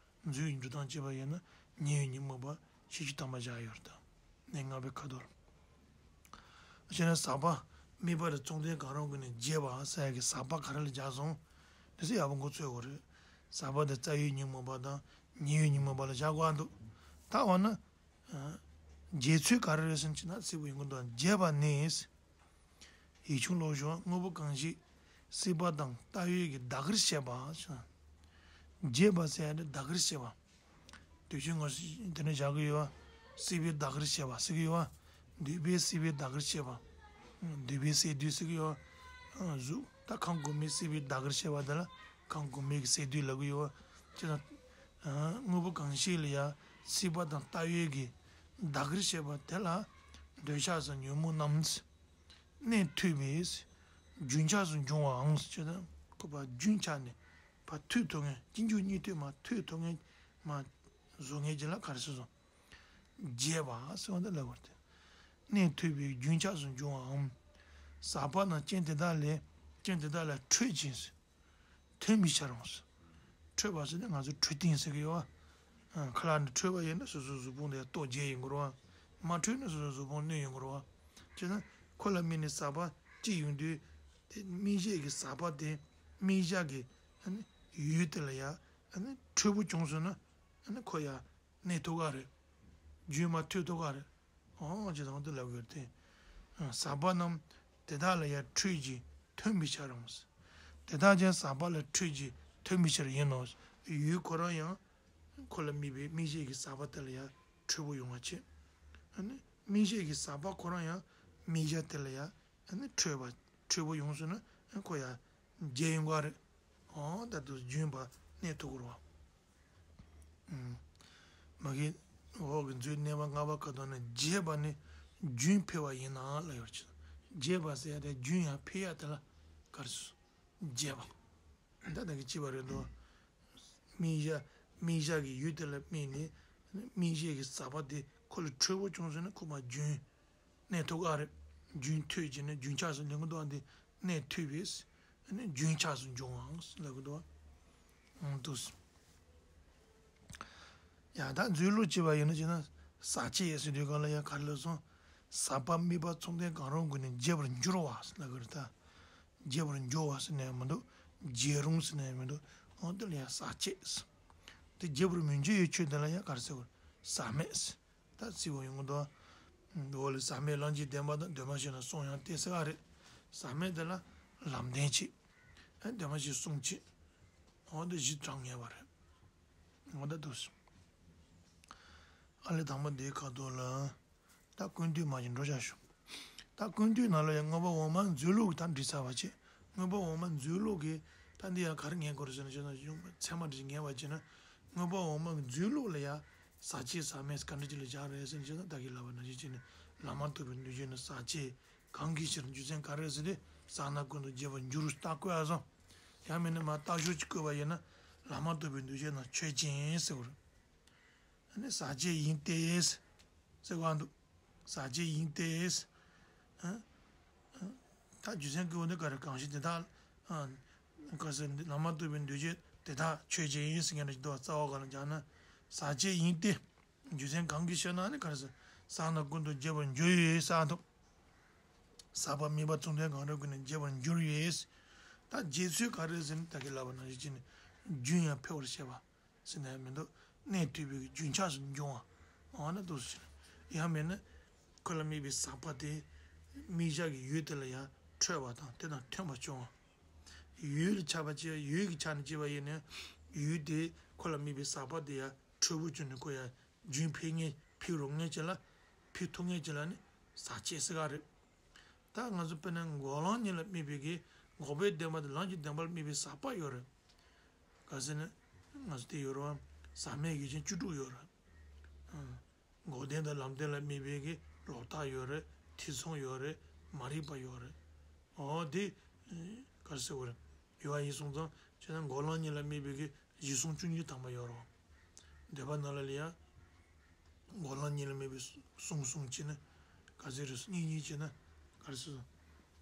འཛུལ་བའི་འགྲོ་སྟངས་བྱས་པ་ཡིན་ན་ཉེ་བའི་ཉོན་མོངས་པ་བཞི་བཅུ་ཐམ་པ་བཞག་ཡོད་རེད་ད། གནས་ལྔ་པའི་ཁ་ཐོར། བྱས་ན་ཟག་པ་དམིགས་པ་དང་ཚོགས་ལྡན་གང་རུང་ཀུན་ནས་བརྗེ་བ་ཟེར་ཡག་གི་ཟག་པ་ག་རེ་ལ་སྦྱར་སོང་། དེ་ཚོ་ཡག་པོ་མགོ་ཚོས་དགོས་རེད། ཟག་པ་དེ་རྩ་བའི་ཉོན་མོངས་པ་དང་ཉེ་བའི་ཉོན་མོངས་པ་ལ་བཞག་དགོས་འདུག་ད་འོ་ན། བརྗེ་ཚུལ་ག་རེ་རེད་ཟེར་ན་ཅི་ན་ཚིག་པོ་ཡིན་གྱི་འདུག་བརྗེ་བ་ནི། ཡིག་ཆུང་ཀློག་ཞོག་དངོས་པོ་གང་ཞིག་སྲིད་པ་དང་ལྟ་བའི་གི་བདག་གིར་བྱེད་པ། བརྗེ་བ་ཟེར་ཡ་དེ་བདག་གིར་བྱེད་པ། དུས་ཆེན་ངོ་དེ་ནས་བཞག་གི་ཡོད་པ། སྲིད་པའི་བདག་གིར་བྱེད་པ་ཟེར་གི་ཡོད་པ། འདོད་པའི་སྲིད་པའི་བདག་གིར་བྱེད་པ། འདོད་པའི་སས་བསྡུས་ཟེར་གི་ཡོད་པ། གཟུགས་ད་ཁམས་གོང་མའི་སྲིད་པའི་བདག་གིར་བྱེད་པ་དེ་ལ་ཁམས་གོང་མའི་གི་སས་བསྡུས་ལབ་གི་ཡོད་པ། ཅེ་ན། དངོས་པོ་གང་ཞིག་ལ་ཡང་སྲིད་པ་དང་ལྟ་བའི་གི་བདག་གིར་བྱེད་པ་དེ་ལ་འདོད་ཆགས་སམ་ཉོན་མོངས་རྣམས། གནས་ཐུབ་པས། རྒྱུན་ཆགས་སུ་འབྱུང་བའམ་ཞེ་ན། ཁོ་པ་རྒྱུན་ཆགས་ནས་ཕར་ཐུག་ཐུབ་མཁན་གཅིག་འཇུག་གཉིས་མཐུད་མར་ཐུག་ཐུབ་མཁན་མར་བཟོ་མཁན་གྱི་ལ་ག་རེ་ཟེར་སོང་། བརྗེ་བ་ཟེར་བ་འདི་ལབ་པ་རེད། གནས་ཐུབ་པས་རྒྱུན་ཆགས་སུ་འབྱུང་བའམ། ཟག་པ་རྣམས་རྐྱེན་དེ་དག་ལས། རྐྱེན་དེ་དག་ལས་འཕྲོད་ཅིང་། ཐོན་པའི་ཕྱིར་རོ། འཕྲོད་པ་ཟེར་ན་ང་ཚོ་འཕྲོད་བསྟེན་ཟེར་གི་ཡོད་པ། ཁ་ལག་ནས་འཕྲོད་པ་ཡིན་ན་སོ་སོའི་གཟུགས་ཕུང་དེ་ལྟོ་བརྒྱལ་ཡོང་གི་རེད་པ། མ་འཕྲོད་ན་སོ་སོའི་གཟུགས་ཕུང་གནོད་ཡོང་གི་རེད་པ། བྱས་ན་ཁོ་ལ་དམིགས་ནས་ཟག་པ་སྐྱེ་ཡོང་དུས་དེ་དམིགས་གཞི་གི་ཟག་པ་དེ་དམིགས་བྱ་གི་ཡུལ་དེ་ལ་ཡང་འཕྲོད་པོ་བྱུང་སོང་ན་ཁོ་ཡང་གནས་ཐུབ་ཀྱི་རེད། རྒྱུན་མར་ཐུག་ཐུབ་ཀྱི་རེད། འོ་ཅེས་དང་དུ་ལབ་དགོས་ཏེ། ཟག་པ་རྣམས་དེ་དག་ལ་ཡང་འཕྲོད་ཅིང་ཐོན་པའི་ཕྱིར་རམ། དེ་དག་ཀྱང་ཟག་པ་ལ་འཕྲོད་ཅིང་ཐོན་པའི་ཕྱིར་ཡིན་ནོ། ཡུལ་ཁོ་རང་ཡང་ཁོ་ལ་དམིགས་པའི་དམིགས་བྱེད་ཀྱི་ཟག་པ་དེ་ལ་ཡང་འཕྲོད་པོ་ཡོང་བ་བྱེད། ཨ་ནི་དམིགས་བྱེད་ཀྱི་ཟག་པ་ཁོ་རང་ཡང་དམིགས་བྱ་དེ་ལ་ཡང་ཨ་ནི་འཕྲོད་པ་འཕྲོད་པོ་ཡོང་སོང་ན་ཁོ་ཡང་བརྗེ་ཡོང་གི་རེད། འོ་ད་དུ་རྒྱུན་པར་གནས་ཐུབ་ཀྱི་རེད་བ། མ་གི་འོག་གི་མཛོད་གནས་པ་ལྔ་པ་ཁ་ཐོག་ནས་བརྗེ་བ་ནི་རྒྱུན་འཕེལ་བ་ཡིན་ན་ལ་ཡོད་ཅིང་། བརྗེ་བ་ཟེར་ཡ་དེ་རྒྱུན་ཡང་འཕེལ་ཡ་དེ་ལ་ག་རེ་ཟེར། བརྗེ་བ། ད་ད་གི་ཅི་བ་རེད་འདུག་དམིགས་བྱ་དམིགས་བྱ་གི་ཡུལ་དེ་ལ་དམིགས་ནས་དམིགས་བྱེད་ཀྱི་ཟག་པ་དེ་ཁོ་ལ་འཕྲོད་པོ་བྱུང་སོང་ན་ཁོ་མ་རྒྱུན། གནས་ཐུབ་ཀྱི་རེད། རྒྱུན་མཐུད་ཀྱི་ནི་རྒྱུན་ཆགས་སུ་ལེན་གྱི་འདུག་ཨ། འདི་གནས་ཐུབ་པས་ནི་རྒྱུན་ཆགས་སུ་འབྱུང་བའང་ལབ་ཀྱི་འདུག་ཨ། འདུག་ཡང་ད་མཛོད་ཀློག་བྱས་པ་ཡིན་ན་བྱས་ན་ཟག་བཅས་ཟེར་དུས་གང་ལ་ཡང་ག་རེ་ལབ་སོང་། ཟག་པ་དམིགས་པ་ཚོགས་ལྡན་གང་རུང་ཀུན་ནས་བརྗེ་བར་འགྱུར་བ་ལབ་ཀྱི་རེད་ད། བརྗེ་བར་འགྱུར་བ་ཟེར་ནས་མི་འདུག་བརྗེ་རུང་ཟེར་ནས་མི་འདུག་འོ་དེ་ལ་ཡང་ཟག་བཅས། དེ་བརྗེ་བར་མི་འགྱུར་བའི་ཆོས་དེ་ལ་ཡང་ག་རེ་ཟེར་བ། ཟག་མེད། ད་རྩིས་པ་ཡོང་གི་འདུག་འོ་ལས་ཟག་མེད་ལམ་གྱི་བདེན་པ་དང་གདོད་མ་བྱས་ན་གསུང་ཡང་ཏེ་ཟེར་ག་རེད། ཟག་མེད་དེ་ལ་ལམ་བདེན་བྱེད། ཨ་གདོད་མ་བྱས་གསུང་བྱེད། འོ་འདི་བཞི་གྲངས་ངེས་པ་རེད། འོ་ད་འདུག་ཨ་ལས་དང་པོ་འདིའི་ཁ་ཐོག་ལ། ད་ཀུན་བཏུས་མ་ཞིག་འགྲོ་བྱ་ཞུ། ད་ཀུན་བཏུས་ནང་ལ་ཡང་དངོས་པོ་འོག་མ་མཛོད་ལུགས་ད་འབྲི་ཚར་བ་བྱེད། དངོས་པོ་འོག་མ་མཛོད་ལུགས་ཀྱི་ད་འདི་ཡང་ག་རེ་ངེས་དགོས་རེད་ཟེར་ན་ཞེ་ན་ཡོང་ཚད་མ་འདྲི་ངེས་པ་བྱེད་ན། དངོས་པོ་འོག་མ་མཛོད་ལུགས་ལ་ཡང་ ཟག་བཅས་ཟག་མེད་ག་འདྲ་ཅིག་ལ་བཞག་རེད་ཟེར་ན། ཅི་ན་བདག་གིས་ལབ་པ་ནང་བཞིན་བྱས་ནས་བླ་མ་ཐུབ་པའི་འདུ་བྱེད་ནི་ཟག་བཅས་གང་གི་ཕྱིར། རྒྱུ་མཚན་ག་རེ་ཟེར་ཏེ། བསགས་ན་ཀུན་ཏུ་བརྗེད་པར་འགྱུར། ད་བཀོད་ཡ་སོང་། ཡང་མིན་ན་མར་ལྟ་ཞོར་གྱིས་བཀོད་པ་ཡིན་ན། བླ་མ་ཐུབ་པའི་འདུ་བྱེད་རྣམས་ཆོས་ཅན་ཟེར་བ་རེད། ཨ་ནི་ཟག་བཅས་ཡིན་ཏེ། ཟེར་བ་འདུག་ཟག་བཅས་ཡིན་ཏེ། ཨ། ཨ། ད་རྒྱུ་མཚན་གྱི་འོག་ནས་ག་རེ་གང་ཞིག་དེ་དག་ཨ། ག་ཟེར་འདི་བླ་མ་ཐུབ་པའི་འདུ་བྱེད་དེ་དག་ཆོས་ཅན་ཡིན་ཟེར་མཁན་ཞིག་འདུག་རྩ་བ་ག་ལ་སྦྱར་ན། ཟག་བཅས་ཡིན་ཏེ། རྒྱུ་མཚན་གང་གི་ཕྱིར་ན་ནི་ག་རེ་ཟེར། བསགས་ན་ཀུན་ཏུ་བརྗེད་པར་འགྱུར་ཡོད་ཟེར་འདུག་ཟག་པ་དམིགས་པ་མཚུངས་ལྡན་གང་རུང་གིས་ནི་བརྗེད་པར་འགྱུར་ཡོད། ད་བརྗེད་ཚུལ་ག་རེ་ཟེར་ན། བདག་གིས་ལབ་པ་ནང་བཞིན་བྱས་ནས་རྒྱུན་ཡང་འཕེལ་བར་བྱེད་པ། ཟེར་ན་ཡང་མི་འདུག་གནས་དུས་པའི་རྒྱུན་ཆགས་སུ་འབྱུང་བ། འོ་ན་འདུག་ཟེར། ཡང་མིན་ན་ཁོ་ལ་དམིགས་པའི་ཟག་པ་དེ་དམིགས་བྱ་གི་ཡུལ་དེ་ལ་ཡང་འཕྲོད་པ་དང་དེ་དང་མཐུན་པ་བྱུང་བ། ཡུལ་ལ་ཆགས་པ་བྱས། ཡུལ་གྱི་ཆ་ནས་བྱས་པ་ཡིན་ན། ཡུལ་དེ་ཁོ་ལ་དམིགས་པའི་ཟག་པ་དེ་ཡང་འཕྲོད་པོ་བྱུང་ནས་ཁོ་ཡང་རྒྱུན་འཕེལ་མཁན། འཕེལ་རུང་མཁན་ཅིག་ལ། འཕེལ་ཐུབ་མཁན་ཅིག་ལ་ནི་ཟག་བཅས་ཟེར་ག་རེད། ད་ང་ཚོ་དཔེར་ན་འགོག་ལམ་གཉིས་ལ་དམིགས་པའི་གི། འགོག་པའི་བདེན་པ་དང་ལམ་གྱི་བདེན་པ་ལ་དམིགས་པའི་ཟག་པ་ཡོད་རེད། ག་ཟེར་ན། ང་ཚོ་དེ་ཡོད་རེད་བ། ཟག་མེད་ཡུལ་ཅན་བཅུ་དྲུག་ཡོད་རེད། ཨ། འགོག་བདེན་དང་ལམ་བདེན་ལ་དམིགས་པའི་གི་ལོག་ལྟ་ཡོད་རེད། ཐེ་ཚོམ་ཡོད་རེད། མ་རིག་པ་ཡོད་རེད། འོ་དེ་ག་རེ་ཟེར་དགོས་རེད། ཡོད་པ་ཡིན་སོང་ཙང་བྱས་ན་འགོག་ལམ་གཉིས་ལ་དམིགས་པའི་གི་གཞི་གསུམ་བཅུ་གཉིས་དམ་པ་ཡོད་རེད་བ། འདོད་པ་ནང་ལ་ལ་ཡ། འགོག་ལམ་གཉིས་ལ་དམིགས་པའི་གསུམ་གསུམ་བྱས་ན་ག་ཚོད་རེད། གཉིས་གཉིས་བྱས་ན་ག་རེ་ཟེར།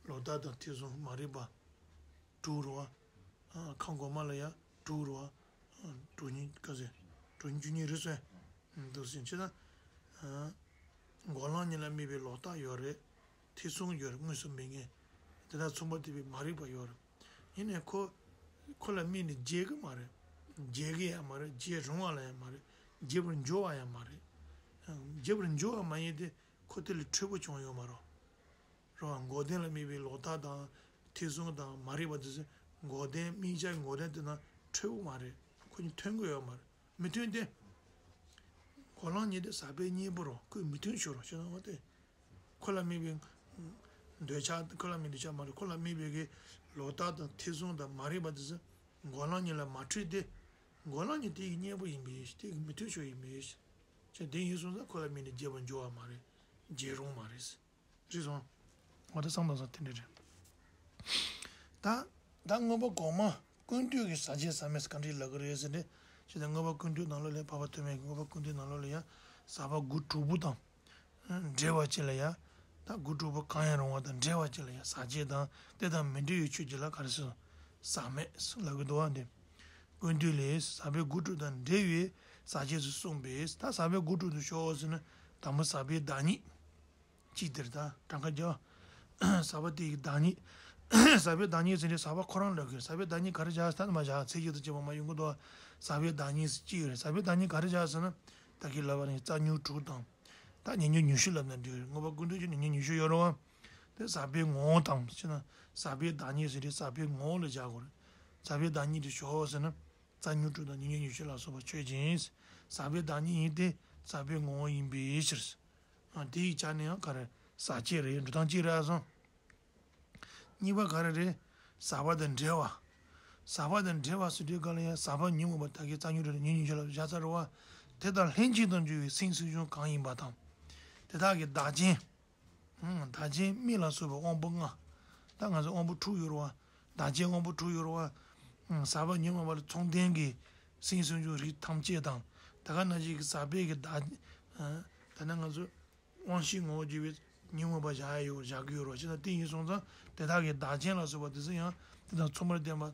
ལོག་ལྟ་དང་ཐེ་ཚོམ། མ་རིག་པ། དྲུག་རེད་བ། ཨ། ཁམས་གོང་མ་ལ་ཡ་དྲུག་རེད་བ། ཨ། དྲུག་གཉིས་ག་ཚོད། དྲུག་གཉིས་བཅུ་གཉིས་རེད་སོང་། ཨ། འདུག་སེ་བྱས་ན། ཨ། འགོག་ལམ་གཉིས་ལ་དམིགས་པའི་ལོག་ལྟ་ཡོད་རེད། ཐེ་ཚོམ་ཡོད་རེད། དངོས་སུ་མེད་མཁན། དེ་དག་མཚུངས་པར་ལྡན་པའི་མ་རིག་པ་ཡོད་རེད། ཡིན་ནའི་ཁོ། ཁོ་ལ་དམིགས་ནས་བརྗེད་གི་མ་རེད། བརྗེད་གི་ཡང་མ་རེད། བརྗེད་རུང་བ་ལ་ཡང་མ་རེད། བརྗེད་པར་འགྱུར་བ་ཡང་མ་རེད། ཨ། བརྗེད་པར་འགྱུར་བ་མ་ཡིན་ཏེ། ཁོ་དེ་ལས་འཕྲོད་པོ་བྱུང་ཡོད་མ་རེད། རེད་བ། འགོག་བདེན་ལ་དམིགས་པའི་ལོག་ལྟ་དང་། ཐེ་ཚོམ་དང་མ་རིག་པ་དེ་ཚོ། འགོག་བདེན། དམིགས་བྱ་གི་འགོག་བདེན་དེ་དང་འཕྲོད་པོ་མ་རེད། ཁོ་གཉིས་མཐུན་གི་ཡོད་མ་རེད། མི་མཐུན་ཏེ། འགོག་ལམ་གཉིས་དེ་ཟག་པའི་གཉེན་པོ་རེད། ཁོས་མི་མཐུན་ཕྱོགས་རེད། ཤེས་ན་འོ་དེ། ཁོ་ལ་དམིགས་པའི་འདོད་ཆགས། ཁོ་ལ་དམིགས་འདོད་ཆགས་མ་རེད། ཁོ་ལ་དམིགས་པའི་གི་ལོག་ལྟ་དང་ཐེ་ཚོམ་དང་མ་རིག་པ་དེ་ཚོ་འགོག་ལམ་གཉིས་ལ་མ་འཕྲོད་དེ། འགོག་ལམ་གཉིས་དེ་གི་གཉེན་པོ་ཡིན་པས། དེ་གི་མི་མཐུན་ཕྱོགས་ཡིན་པས། ཅེས་དེ་ཡིན་སོང་ཙང་ཁོ་ལ་དམིགས་ནས་བརྗེད་པར་འགྱུར་བ་མ་རེད། བརྗེད་རུང་མ་རེད། རེད་སོང་། ང་ད་བསམ་དང་བསམ་དེ་འདྲ་རེད། ད། ད་མངོན་པ་གོང་མ་ཀུན་བཏུས་ཀྱི་ཟག་བཅས་ཟག་མེད་ག་འདྲ་ལབ་ཀྱི་རེད་ཟེར་ཏེ། ཅི་ད་མངོན་པ་ཀུན་བཏུས་ནང་ལོགས་ལ། འཕགས་པ་ཐོགས་མེད་ཀྱི་མངོན་པ་ཀུན་བཏུས་ནང་ལོགས་ལ་ཡ། ཟག་པ་དགུ་དྲུག་པོ་དང་། འབྲེལ་བ་ཅིག་ལ་ཡ། ད་དགུ་དྲུག་པོ་གང་ཡང་རུང་བ་དང་འབྲེལ་བ་ཅིག་ལ་ཡ། ཟག་བཅས་དང་དེ་དང་མི་འབྲེལ་བའི་ཆོས་ཅིག་ལ་ག་རེ་ཟེར། ཟག་མེད་ལབ་ཀྱི་འདུག་བ། འདི། ཀུན་བཏུས་ལས་ཟག་པའི་དགུ་དྲུག་དང་འབྲེལ་བའི་ཟག་བཅས་སུ་གསུངས་པས། ད་ཟག་པའི་དགུ་དྲུག་ཏུ་ཤོག་ཟེར་ན། དང་པོ་ཟག་པའི་བདག་ཉིད། གཅིག་དེར་ད་གྲངས་ཀ་བརྒྱབ། ཟག་པ་དེ་ཡི་བདག་ཉིད། ཟག་པའི་བདག་ཉིད་ཟེར་དུས་ཟག་པ་ཁོ་རང་ལབ་ཀྱི་རེད། ཟག་པའི་བདག་ཉིད་ག་རེ་བྱ་ཟེར་ན། མ་བྱ་ཚིག་གཅིག་དང་བཅས་པ་མ་ཡོང་གི་འདུག་ཟག་པའི་བདག་ཉིད་ཟེར་གཅིག་ཡོད་རེད། ཟག་པའི་བདག་ཉིད་ག་རེ་བྱ་ཟེར་ན། ད་གིན་ལབ་པ་ནི་རྩ་རྙིང་དྲུག་དང་། ད་ཉེ་ཉོན་ཉི་ཤུ་ལབ་ན་འགྲིག་རེད། མངོན་པ་ཀུན་བཏུས་ཀྱི་ཉེ་ཉོན་ཉི་ཤུ་ཡོད་རེད་བ། དེ་ཟག་པའི་ངོ་བོ་དང་ཟེར་ན། ཟག་པའི་བདག་ཉིད་ཟེར་དུས་ཟག་པའི་ངོ་བོ་ལ་བཞག་དགོས་རེད། ཟག་པའི་བདག་ཉིད་དེ་ཞོག་ཟེར་ན། རྩ་རྙིང་དྲུག་དང་ཉེ་ཉོན་ཉི་ཤུ་ལ་སོགས་པ་ཆོས་ཅན། ཟག་པའི་བདག་ཉིད་ཡིན་ཏེ། ཟག་པའི་ངོ་བོ་ཡིན་པའི་ཕྱིར། ཨ། དེ་ཡི་ཆ་ནས་ཡང་ག་རེ། ཟག་བཅས་རེད། འགྲོ་སྟངས་གཅིག་རེད་སོང་། གཉིས་པ་ག་རེ་རེད། ཟག་པ་དང་འབྲེལ་བ། ཟག་པ་དང་འབྲེལ་བ་ཟེར་དུས་ག་ལ་ཡང་ཟག་པ་ཉོན་མོངས་པ་དག་གི་རྩ་རྙིང་དྲུག་དང་ཉེ་ཉོན་ཉི་ཤུ་ལ་བཞག་ཚར་བ། དེ་དང་ལྷན་ཅིག་ཏུ་འབྱུང་བའི་སེམས་སེམས་བྱུང་གང་ཡིན་པ་དང་། དེ་དག་གི་བདག་རྐྱེན། ཨང་། བདག་རྐྱེན་མིག་ལ་སོགས་པའི་དབང་པོ་ལྔ། ད་ང་ཚོ་དབང་པོ་དྲུག་ཡོད་རེད་བ། བདག་རྐྱེན་དབང་པོ་དྲུག་ཡོད་རེད་བ། ཨང་། ཟག་པ་ཉོན་མོངས་པ་ལ་མཚུངས་ལྡན་གྱི་སེམས་སེམས་བྱུང་རིགས་ཐམས་ཅད་དང་། ད་ག་ནང་བཞིན་གྱི་ཟག་པའི་གི་བདག་ཨ། ད་ནི་ང་ཚོ་དབང་ཤེས་ངོ་བོ་བརྒྱུད་པའི་ཉོན་མོངས་པ་བཞག་ཡ་ཡོད། བཞག་གི་ཡོད་རེད་བ། བྱས་ན་དེ་ཡིན་སོང་ཙང་དེ་དག་གི་བདག་རྐྱེན་ལ་སོགས་པ་དེ་ཚོ་ཡང་དེ་དང་མཚུངས་པར་ལྡན་པ།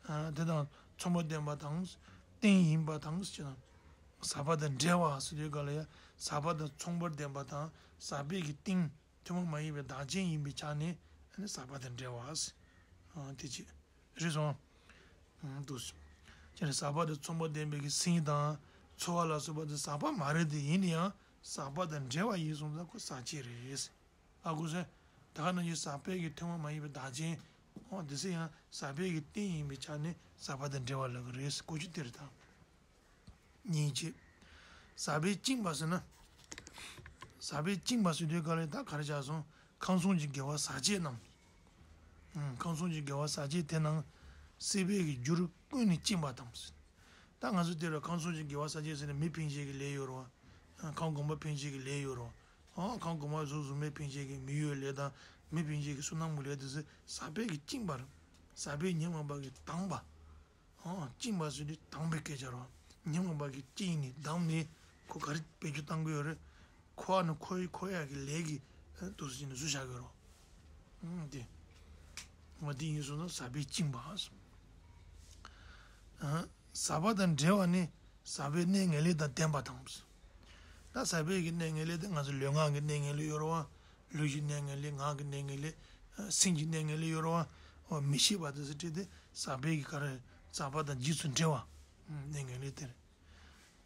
ཨ། དེ་དང་མཚུངས་པར་ལྡན་པ་དང་། རྟེན་ཡིན་པ་དང་བྱས་ན། ཟག་པ་དང་འབྲེལ་བ་ཟེར་དུས་ག་ལ་ཡང་ཟག་པ་དང་མཚུངས་པར་ལྡན་པ་དང་ཟག་པའི་གི་རྟེན། ཐུན་མོང་མ་ཡིན་པའི་བདག་རྐྱེན་ཡིན་པའི་ཆ་ནས་ཨ་ནི་ཟག་པ་དང་འབྲེལ་བ། ཨ། དེ་གཅིག་རེད་སོང་། ཨ། འདུག་སེ། ཅེས་ཟག་པ་དང་མཚུངས་པར་ལྡན་པའི་གི་སེམས་དང་ཚོར་བ་ལ་སོགས་པ་དེ་ཟག་པ་མ་རེད་དེ། ཡིན་ན་ཡང་ཟག་པ་དང་འབྲེལ་བ་ཡིན་སོང་ཙང་ཁོ་ཟག་བཅས་རེད། ཨ། གོ་སོང་། ད་ག་ནང་བཞིན་ཟག་པའི་གི་ཐུན་མོང་མ་ཡིན་པའི་བདག་རྐྱེན། འོ་དེ་ཚོ་ཡང་ཟག་པའི་གི་རྟེན་ཡིན་པའི་ཆ་ནས་ཟག་པ་དང་འབྲེལ་བ་ལབ་ཀྱི་རེད། གོ་རྒྱུ་དེ་རེད་ད། གཉིས་བྱས། ཟག་པས་བཅིངས་པ་ཟེར་ན། ཟག་པས་བཅིངས་པ་ཟེར་དུས་ག་ལ་ད་ག་རེ་བྱས་སོང་། ཁམས་གསུམ་གྱི་དགེ་བ་ཟག་བཅས་རྣམས། ཨང་། ཁམས་གསུམ་གྱི་དགེ་བ་ཟག་བཅས་དེ་རྣམས་སྲིད་པའི་གི་རྒྱུར་ཀུན་ནས་བཅིངས་པ་དང་། ད་ང་ཚོ་དེ་ལ་ཁམས་གསུམ་གྱི་དགེ་བ་བསགས་ཅེས་ཟེར་ནས་མི་ཕན་ཅེས་ཀྱི་ལས་ཡོད་རེད་བ། ཁམས་གོང་མ་ཕན་ཅེས་ཀྱི་ལས་ཡོད་རེད་བ། ཨ་ཁམས་གོང་མ་གཟུགས་གཟུགས་མེད་ཕན་ཅེས་ཀྱི་མི་ཡུལ་ལས་དང་མི་ཕན་ཅེས་ཀྱི་བསོད་ནམས་ཀྱི་ལས་དེ་ཚོ་ཟག་པས་ཀྱིས་བཅིངས་པ་རེད། ཟག་པས་ཉོན་མོངས་པ་གིས་དངངས་པ། ཨ་བཅིངས་པ་ཟེར་དུས་དངངས་པའི་སྐད་ཆ་རེད་བ། ཉོན་མོངས་པ་གིས་བཅིངས་ནས་བསྡམས་ནས་ཁོ་ག་རེ་བེད་སྤྱོད་བཏང་གི་ཡོད་རེད། ཁོ་ཨ་ནི་ཁོ་ཡི་ཁོ་ཡ་གི་ལས་ཀྱི་ཨ་དུ་སུ་ཅིག་ནས་བཟོས་བཞག་གི་ཡོད་རེད་བ། ཨ་དེ་ང་དེ་ཡིན་སོང་ན་ཟག་པས་བཅིངས་པ། ཨ་ཟག་པ་དང་བྲལ་བ་ནི་ཟག་པའི་གནས་ངན་ལེན་དང་ལྡན་པ་དང་། ད་ཟག་པའི་གི་གནས་ངན་ལེན་དེ་ང་ཚོ་ལུས་ངག་གི་གནས་ངན་ལེན་ཡོད་རེད་བ། ལུས་ཀྱི་གནས་ངན་ལེན། ངག་གི་གནས་ངན་ལེན། ཨ་སེམས་ཀྱི་གནས་ངན་ལེན་ཡོད་རེད་བ། འོ་མི་ཤེས་པ་དེ་ཚོ་བྲིས་ཏེ་ཟག་པའི་གི་ག་རེ། ཟག་པ་དང་རྗེས་སུ་འབྲེལ་བ། ཨ་གནས་ངན་ལེན་དེ་རེད།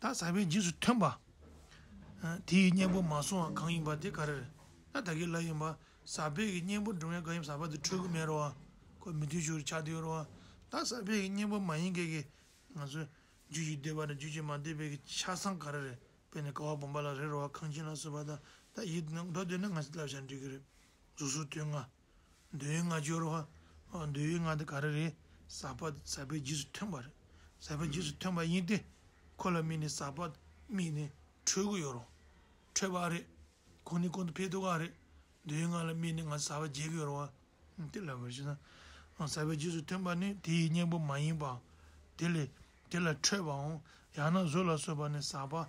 ད་ཟག་པའི་རྗེས་སུ་ཐོན་པ། ཨ་དེ་ཡི་གཉེན་པོ་མ་བསྲུང་བ་གང་ཡིན་པ་དེ་ག་རེ་རེད། ད་ད་གིན་ལབ་ཡིན་པ། ཟག་པའི་གི་གཉེན་པོ་སྒྲུབ་མཁན་གང་ཡིན་པ་ཟག་པ་དེ་འཕྲོད་ཀྱི་མེད་རེད་བ། ཁོ་མི་མཐུན་ཕྱོགས་རེ་ཆགས་བསྡད་ཡོད་རེད་བ། ད་ཟག་པའི་གི་གཉེན་པོ་མ་ཡིན་མཁན་གྱི་ང་ཚོ་རྒྱུད་ཀྱི་འདོད་པ་དང་རྒྱུད་ཀྱི་མ་འདོད་པའི་གི་ཆ་ཚང་ག་རེ་རེད། དཔེར་ན་ཀ་བ་བུམ་པ་ལ་རེད་རེད་བ། ཁང་ཆེན་ལ་སོགས་པ་དང་། ད་ཡིད་ནང་མདོ་སྡེ་ན་ང་ཚོ་བསླབ་བྱ་འགྲིག་གི་རེད། གཟུགས་སོགས་དོན་ལྔ། འདོད་ཡོན་ལྔ་ཅིག་ཡོད་རེད་བ། ཨ་འདོད་ཡོན་ལྔ་དེ་ག་རེ་རེད། ཟག་པ། ཟག་པའི་རྗེས་སུ་ཐོན་པ་རེད། ཟག་པའི་རྗེས་སུ་ཐོན་པ་ཡིན་ཏེ། ཁོ་ལ་དམིགས་ནས་ཟག་པ་དམིགས་ནས་འཕྲོད་ཀྱི་ཡོད་རེད། འཕྲོད་པ་རེད། གོང་ནས་གོང་དུ་འཕེལ་ཐུབ་པ་རེད། འདོད་ཡོན་ལྔ་ལ་དམིགས་ནས་ང་ཚོ་ཟག་པ་རྒྱས་ཀྱི་ཡོད་རེད་བ། དེ་ལབ་པར་བྱས་ན། ཟག་པའི་རྗེས་སུ་ཐོན་པ་ནི་དེ་ཡི་གཉེན་པོ་མ་ཡིན་པའམ། དེ་ལས་དེ་ལས་འཕྲོས་པའམ། ཡང་ན་གཟུགས་ལ་སོགས་པ་ནི་ཟག་པ།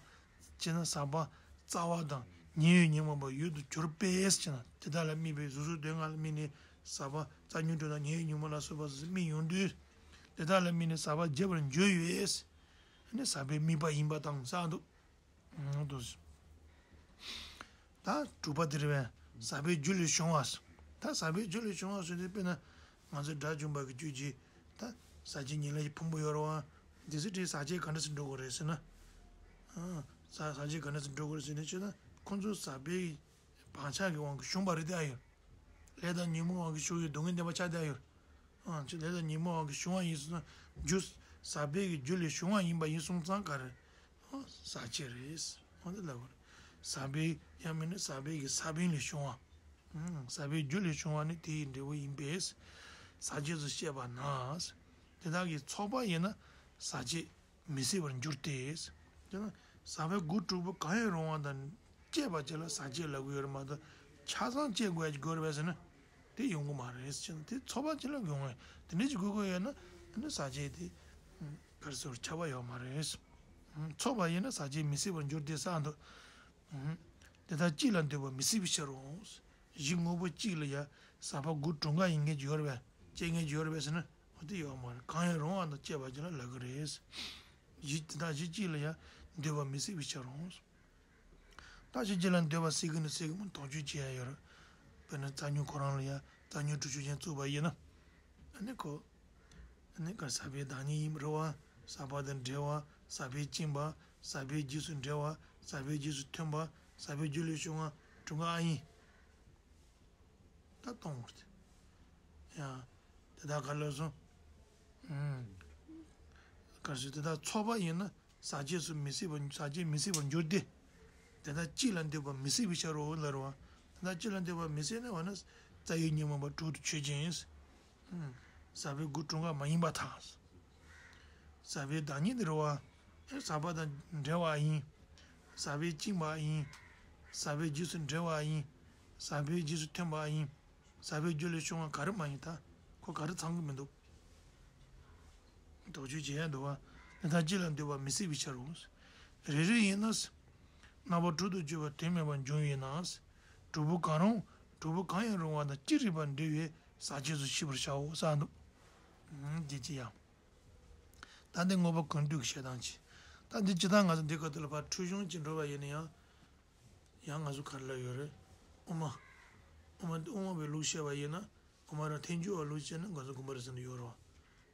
བྱས་ན་ཟག་པ་རྩ་བ་དང་ཉེ་བའི་ཉོན་མོངས་པ་ཡོད་དུ་གྱུར་པས་བྱས་ན། དེ་དག་ལ་དམིགས་པའི་གཟུགས་སོགས་དོན་ལྔ་ལ་དམིགས་ནས་ཟག་པ་རྩ་ཉོན་དྲུག་དང་ཉེ་བའི་ཉོན་མོངས་ལ་སོགས་པ་སོགས་སུ་དམིགས་ཡོང་དུས། དེ་དག་ལ་དམིགས་ནས་ཟག་པ་རྒྱས་པར་འགྱུར་བས། ནི་ཟག་པའི་དམིགས་པ་ཡིན་པ་དང་ཟེར་འདུག་ཨང་དུ། ད་དྲུག་པ་དེ་རེད་པས། ཟག་པའི་རྒྱུ་ལས་བྱུང་བ། ད་ཟག་པའི་རྒྱུ་ལས་བྱུང་བ་ཟེར་དུས་དཔེར་ན། ང་ཚོ་དགྲ་བཅོམ་པ་གི་རྒྱུད་ཀྱི། ད་ཟག་བཅས་ཉེར་ལེན་གྱི་ཕུང་པོ་ཡོད་རེད་བ། དེ་ཚོ་དེ་ཟག་བཅས་ག་འདྲ་སེ་འགྲོ་དགོས་རེད་ཟེར་ན། ཨ། ཟག་ཟག་བཅས་ག་འདྲ་སེ་འགྲོ་དགོས་རེད་ཟེར་ན་ཅི་ན། ཁོང་ཚོ་ཟག་པའི་བག་ཆགས་ཀྱི་དབང་གིས་བྱུང་བ་རེད་དེ་ཨ་ཡོད། ལས་དང་ཉོན་མོངས་དབང་གིས་བྱུང་བའི་སྡུག་བསྔལ་བདེན་པ་ཆགས་བསྡད་ཡོད། ཨང་། ཅི་ལས་དང་ཉོན་མོངས་དབང་གིས་བྱུང་བ་ཡིན་སོང་ན། རྒྱུ། ཟག་པའི་གི་རྒྱུ་ལས་བྱུང་བ་ཡིན་པ་ཡིན་སོང་ཙང་ག་རེ། ཨང་། ཟག་བཅས་རེད། ཨང་། དེ་ལབ་དགོས་རེད། ཟག་པའི་ཡང་མིན་ན་ཟག་པའི་གི་ས་བོན་ལས་བྱུང་བ། ཨང་། ཟག་པའི་རྒྱུ་ལས་བྱུང་བ་ནི་དེ་ཡི་འབྲས་བུ་ཡིན་པས། ཟག་བཅས་སུ་བཤད་པ་ན། དེ་དག་གི་ཚོགས་པ་ཡིན་ན་ཟག་བཅས། མི་སྲིད་པར་འགྱུར་ཏེ། དེ་ན་ཟག་པའི་སྒོ་དྲུག་པོ་གང་ཡང་རུང་བ་དང་བཅས་པ་ཅིག་ལ་ཟག་བཅས་ལབ་ཀྱི་ཡོད་རེད་མ་གཏོགས། ཆ་ཚང་བཅས་དགོས་ཀྱི་དགོས་རེད་པས་ཟེར་ན། དེ་ཡོང་གི་མ་རེད་ཟེར་ན། དེ་ཚོགས་པ་ཅིག་ལ་ཡོང་བས། དེ་འདྲ་ཅིག་དགོས་ཀྱི་ཡོད་ན། ཨ་ནི་ཟག་བཅས་དེ་ག་རེ་ཟེར་ཁྱབ་པ་ཡོད་མ་རེད། ཚོགས་པ་ཡིན་ན་ཟག་བཅས་མི་སྲིད་པར་འགྱུར་ཏེ་ཟེར་འདུག་དེ་ལྟར་གཅིག་ལ་འདོད་པ་མི་སྲིད་པའི་ཕྱིར་རོ། གཞི་དངོས་པོ་གཅིག་ལ་ཡང་ཟག་པ་སྒོ་དྲུག་འགའ་ཡིན་མཁན་ཅིག་ཡོད་རེད་པས། སྐྱེ་མཁན་ཅིག་ཡོད་རེད་པས་ཟེར་ན། འོ་དེ་ཡོད་མ་རེད། གང་ཡང་རུང་བ་དང་བཅས་པ་ཅིག་ལ་ལབ་ཀྱི་རེད། གཞི་དེ་དག་གཞི་གཅིག་ལ་ཡང་འདོད་པ་མི་སྲིད་པའི་ཕྱིར་རོ། ད་གཞི་གཅིག་ལ་འདོད་པ་སྲིད་ཀྱི་ནི་སྲིད་ཀྱི་མིན་དོགས་གཅོད་བྱེད་ཡ་ཡོད་རེད། དཔེར་ན་རྩ་ཉོན་ཁོ་རང་ལ་ཡང་རྩ་ཉོན་དྲུག་ཅུ་ཅན་བཙུགས་པ་ཡིན་ན། ཨ་ནི་ཁོ། ཨ་ནི་ག་ཟག་པའི་བདག་ཉིད་ཡིན་པ་རེད་བ། ཟག་པ་དང་བྲལ་བ། ཟག་པས་བཅིངས་པ། ཟག་པའི་རྗེས་སུ་འབྲེལ་བ། ཟག་པའི་རྗེས་སུ་ཐོན་པ། ཟག་པའི་རྒྱུ་ལས་བྱུང་བ་དྲུག་འགའ་ཨ་ཡིན། ད་གཏོང་བར་ཐལ། ཡང་། དེ་དག་ག་ལ་སོང་། ཨུམ། ག་རེ་ཟེར། དེ་དག་ཚོགས་པ་ཡིན་ན་ཟག་བཅས་སུ་མི་སྲིད་པ། ཟག་བཅས་མི་སྲིད་པར་འགྱུར་ཏེ། དེ་དག་གཅིག་ལ་འདོད་པ་མི་སྲིད་པའི་ཕྱིར་རོ་ལབ་རེད་བ། དེ་དག་གཅིག་ལ་འདོད་པ་མི་སྲིད་ན་འོ་ན། རྩ་བའི་ཉོན་མོངས་པ་དྲུག་ཏུ་ཆོད་ཅིང་། ཨུམ། ཟག་པའི་སྒོ་དྲུག་འགའ་མ་ཡིན་པར་ཐལ། ཟག་པའི་བདག་ཉིད་དེ་རེད་བ། ཨེ་ཟག་པ་དང་བྲལ་བ་ཡིན། ཟག་པས་བཅིངས་པ་ཡིན། ཟག་པའི་རྗེས་སུ་འབྲེལ་བ་ཡིན། ཟག་པའི་རྗེས་སུ་ཐོན་པ་ཡིན། ཟག་པའི་རྒྱུ་ལས་བྱུང་བ་ག་རེ་མ་ཡིན་ད། ཁོ་ག་རེ་ཚང་གི་མི་འདུག་དོགས་གཅོད་བྱེད་ཡ་འདུག་བ། དེ་དག་གཅིག་ལ་འདོད་པ་མི་སྲིད་པའི་ཕྱིར་རོ། རེ་རེ་ཡིན་ན། རྣམ་པ་དྲུག་ཏུ་གྱུར་པ་དོན་མེད་པར་འབྱུང་བས་ན། དྲུག་པོ་གང་རུང་། དྲུག་པོ་གང་ཡང་རུང་བ་དང་ཅི་རིགས་པར་འབྲེལ་བའི་ཟག་བཅས་སུ་ཤེས་པར་བྱའོ་ཟེར་འདུག་ཨང་། འདི་ཅི་ཡང་། ད་འདི་མངོན་པ་ཀུན་བཏུས་ཀྱི་བཤད་སྟངས་ཅིག་ད་འདི་ཇི་ལྟར་ང་ཚོ་འདི་སྐབས་དེ་ལ་ཕར་འཁྲུལ་གཞུང་ཅིག་འགྲོ་བ་ཡིན་ན་ཡང་། ཡང་ང་ཚོ་ག་རེ་ལབ་ཡོད་རེད། དབུ་མ། དབུ་མ་དབུ་མ་པའི་ལུགས་བཤད་པ་ཡིན་ན། དབུ་མ་རང་ཐལ་འགྱུར་བ་ལུགས་བཤད་ན་ང་ཚོ་དགོངས་པ་རེད་ཟེར་ནས་ཡོད་རེད་བ།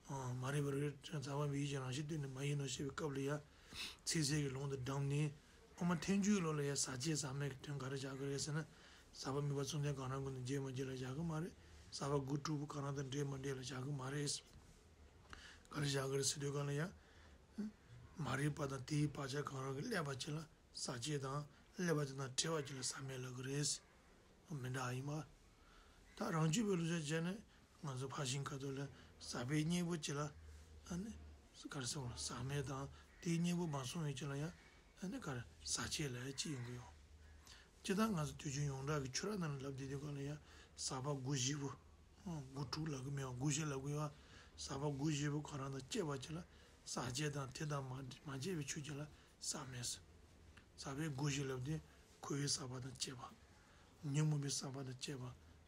ཨང་། མ་རིག་པར་རིག་ཙམ་པ་མི་ཡི་གི་རང་བཞིན་སྟོང་ནས་མ་ཡིན་ནོ་ཞེས་པའི་སྐབས་ལ་ཡང་། ཚིག་གསལ་གྱི་ལུང་དུ་བསྒྲིམས་ནས། དབུ་མ་ཐལ་འགྱུར་ལུགས་ལ་ཡང་ཟག་བཅས་ཟག་མེད་ཀྱི་དོན་ག་རེ་བཞག་གི་རེད་ཟེར་ན། ཟག་པ་དམིགས་པ་མཚུངས་ལྡན་གང་རུང་ཀུན་ཏུ་རྗེས་མ་འཇུག་ལ་བཞག་གི་མ་རེད། ཟག་པ་སྒོ་དྲུག་པོ་གང་རུང་དང་འདྲེས་མ་འདྲེས་ལ་བཞག་གི་མ་རེད། ག་རེ་བཞག་གི་རེད་ཟེར་དུས་གང་ལ་ཡང་། མ་རིག་པ་དང་དེའི་བག་ཆགས་གང་རུང་གིས་བསླད་པ་ཅིག་ལ་ཟག་བཅས་དང་། བསླད་པ་དེ་དང་བྲལ་བ་ཅིག་ལ་ཟག་མེད་ལབ་གི་རེད། མི་འདྲ་ཡིན་པ། ད་རང་རྒྱུད་པའི་ལུགས་སྲོལ་བྱས་ནས་ང་ཚོ་ཕར་ཕྱིན་ཁ་ཐོག་ལ་ཟག་པའི་གཉེན་པོ་ཅིག་ལ། ཨ་ནི། ག་རེ་ཟེར་བ། ཟག་མེད་དང་དེའི་གཉེན་པོ་མ་སོང་བའི་ཕྱིར་ལ་ཡང་ཨ་ནི་ག་རེ་ཟག་བཅས་ལ་ཡང་ཅི་ཡོང་གི་ཡོད། སྤྱིར་བཏང་ང་ཚོ་དུས་རྒྱུན་ཡོངས་གྲགས་ཀྱི་ཆོས་ར་ནང་ལ་ལབ་བསྡད་དུས་སྒང་ལ་ཡང་ཟག་པ་སྒོ་བཞི་པོ། སྒོ་དྲུག་ལབ་གི་མེད་པ་སྒོ་བཞི་ལབ་གི་ཡོད། ཟག་པ་སྒོ་བཞི་པོ་ཁོ་རང་དང་བཅས་པ་ཅིག་ལ་ཟག་བཅས་དང་དེ་དང་མ་མ་བཅས་པའི་ཆོས་ཅིག་ལ་ཟག་མེད་ཟེར། ཟག་པའི་སྒོ་བཞི་ལབ་དུས་འཁོར་བའི་ཟག་པ་དང་བཅས་པ། ཉོན་མོངས་པའི་ཟག་པ་དང་བཅས་པ།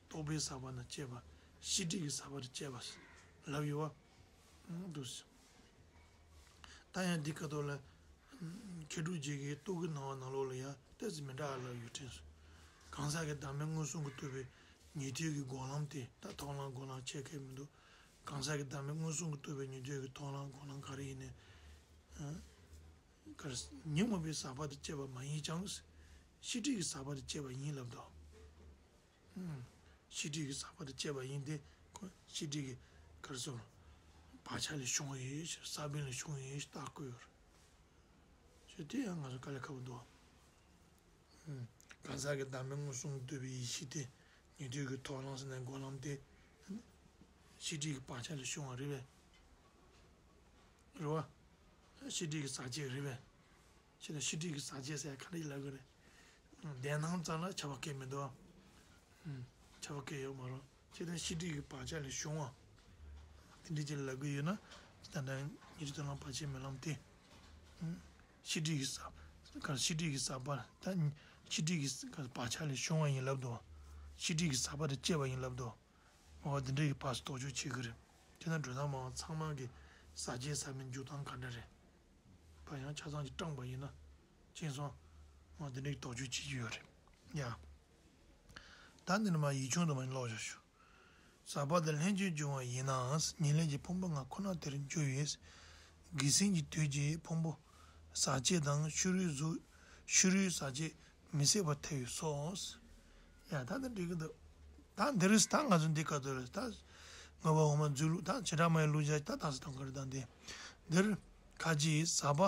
རྟོག་པའི་ཟག་པ་དང་བཅས་པ། ཤེས་སྒྲིབ་ཀྱི་ཟག་པ་དང་བཅས་པ་ཟེར་ལབ་ཡོད་པ། འདུག་ཟེར། ད་ཡང་འདི་ཁ་ཐོག་ལ། མཁས་གྲུབ་རྗེ་གིས་རྟོག་གེའི་སྣང་བ་ནང་ལོགས་ལ་ཡང་ཏོག་ཙམ་མི་འདྲ་བ་ལབ་ཡོད་དྲན་སོང་། གང་ཟག་གི་བདག་མེད་མངོན་སུམ་གྱིས་རྟོགས་པའི་ཉན་ཐོས་ཀྱི་སྒོམ་ལམ་དེ་ད་མཐོང་ལམ་སྒོམ་ལམ་ཁྱད་ཁྱད་མི་འདུག་གང་ཟག་གི་བདག་མེད་མངོན་སུམ་གྱིས་རྟོགས་པའི་ཉན་ཐོས་ཀྱི་མཐོང་ལམ་སྒོམ་ལམ་ག་རེ་ཡིན་ནའི། ག་རེ། ཉོན་མོངས་པའི་ཟག་པ་དང་བཅས་པ་མ་ཡིན་ཀྱང་། ཤེས་སྒྲིབ་ཀྱི་ཟག་པ་དང་བཅས་པ་ཡིན་ལབ་འདུག་ཤེས་སྒྲིབ་ཀྱི་ཟག་པ་དང་བཅས་པ་ཡིན་ཏེ། ཁོ་ཤེས་སྒྲིབ་ཀྱི་ག་རེ་ཟེར། བག་ཆགས་ལས་བྱུང་བ་ཡིན་ཞེས་ས་བོན་ལས་བྱུང་བ་ཡིན་ཞེས་རྟགས་བཀོད་ཡོད་རེད། ཞེས་དེ་ཡང་ང་ཚོ་དཀའ་ལས་ཁག་པོ་འདུག་གང་ཟག་གི་བདག་མེད་མངོན་སུམ་རྟོགས་པའི་ཡེ་ཤེས་དེ་ཉན་ཐོས་ཀྱི་མཐོང་ལམ་ཟེར་ནས་སྒོམ་ལམ་དེ། ཤེས་སྒྲིབ་ཀྱི་བག་ཆགས་ལས་བྱུང་བ་རེད་པས། རེད་པ། ཤེས་སྒྲིབ་ཀྱི་ཟག་བཅས་རེད་པས། ཤེས་ན་ཤེས་སྒྲིབ་ཀྱི་ཟག་བཅས་ཟེར་ག་རེ་ལབ་དགོས་རེད། བདེན་སྣང་ཙམ་ལ་ཁྱབ་པ་སྐད་མི་འདུག་ཨ། ཁྱབ་པ་སྐད་ཡོད་མ་རེད། ཁྱེད་རང་ཤེས་སྒྲིབ་ཀྱི་བག་ཆགས་ལས་བྱུང་བ། དེ་འདྲ་ཅིག་ལབ་གི་ཡོད་ན། ད་ལྟ་ཉི་ཤུ་རྩ་ལམ་བར་ཆད་མེད་ལམ་དེ། ཤེས་སྒྲིབ་ཀྱི་ཟག་ག་ཤེས་སྒྲིབ་ཀྱི་ཟག་པ་ད། ཤེས་སྒྲིབ་ཀྱི་བག་ཆགས་ལས་བྱུང་བ་ཡིན་ལབ་འདུག་ཤེས་སྒྲིབ་ཀྱི་ཟག་པ་དང་བཅས་པ་ཡིན་ལབ་འདུག་འོ་དེ་འདྲ་ཡི་བར་དུ་དོགས་གཅོད་བྱེད་ཀྱི་རེད། དེ་ན་འགྲོ་སྟངས་མང་ཚང་མ་གི་ཟག་བཅས་ཟག་མེད་འཇུག་སྟངས་ག་འདྲ་རེད། བ་ཡང་ཆ་ཚང་ཅིག་སྤྲངས་པ་ཡིན་ན། མཁྱེན་སོང་། འོ་དེ་འདྲ་ཡི་དོགས་གཅོད་བྱེད་ཀྱི་ཡོད་རེད། ཡ། ད་འདི་ནི་མ་ཡིག་ཆུང་དུ་མ་ཀློག་བཞག་ཞུ། ཟག་པ་དང་ལྷན་ཅིག་འབྱུང་བ་ཡིན་ནའང་ཉེར་ལེན་གྱི་ཕུང་པོ་ལྔ་ཁོ་ན་དེར་འགྱུར་བས། གེགས་སེལ་གྱི་དུས་ཀྱི་ཕུང་པོ་ཟག་བཅས་དང་ཕྱི་རོལ་གཟུགས་ཕྱི་རོལ་ཟག་བཅས་མི་སྲིད་པར་ཐལ་བས་སོ། ཡ་ད་ནི་འགྲིག་གི་འདུག་ད་འདི་རེས་ད་ང་ཚོ་འདི་ག་ཚོད་རེད་ད། ངོ་བོ་འོག་མ་འཛུལ་ལུགས་ད་བྱེ་བྲག་སྨྲ་བའི་ལུགས་བྱ་ད་ད་སི་དང་ག་རེ་དང་འདི། འདིར་ཁ་ཅིག་ཟག་པ།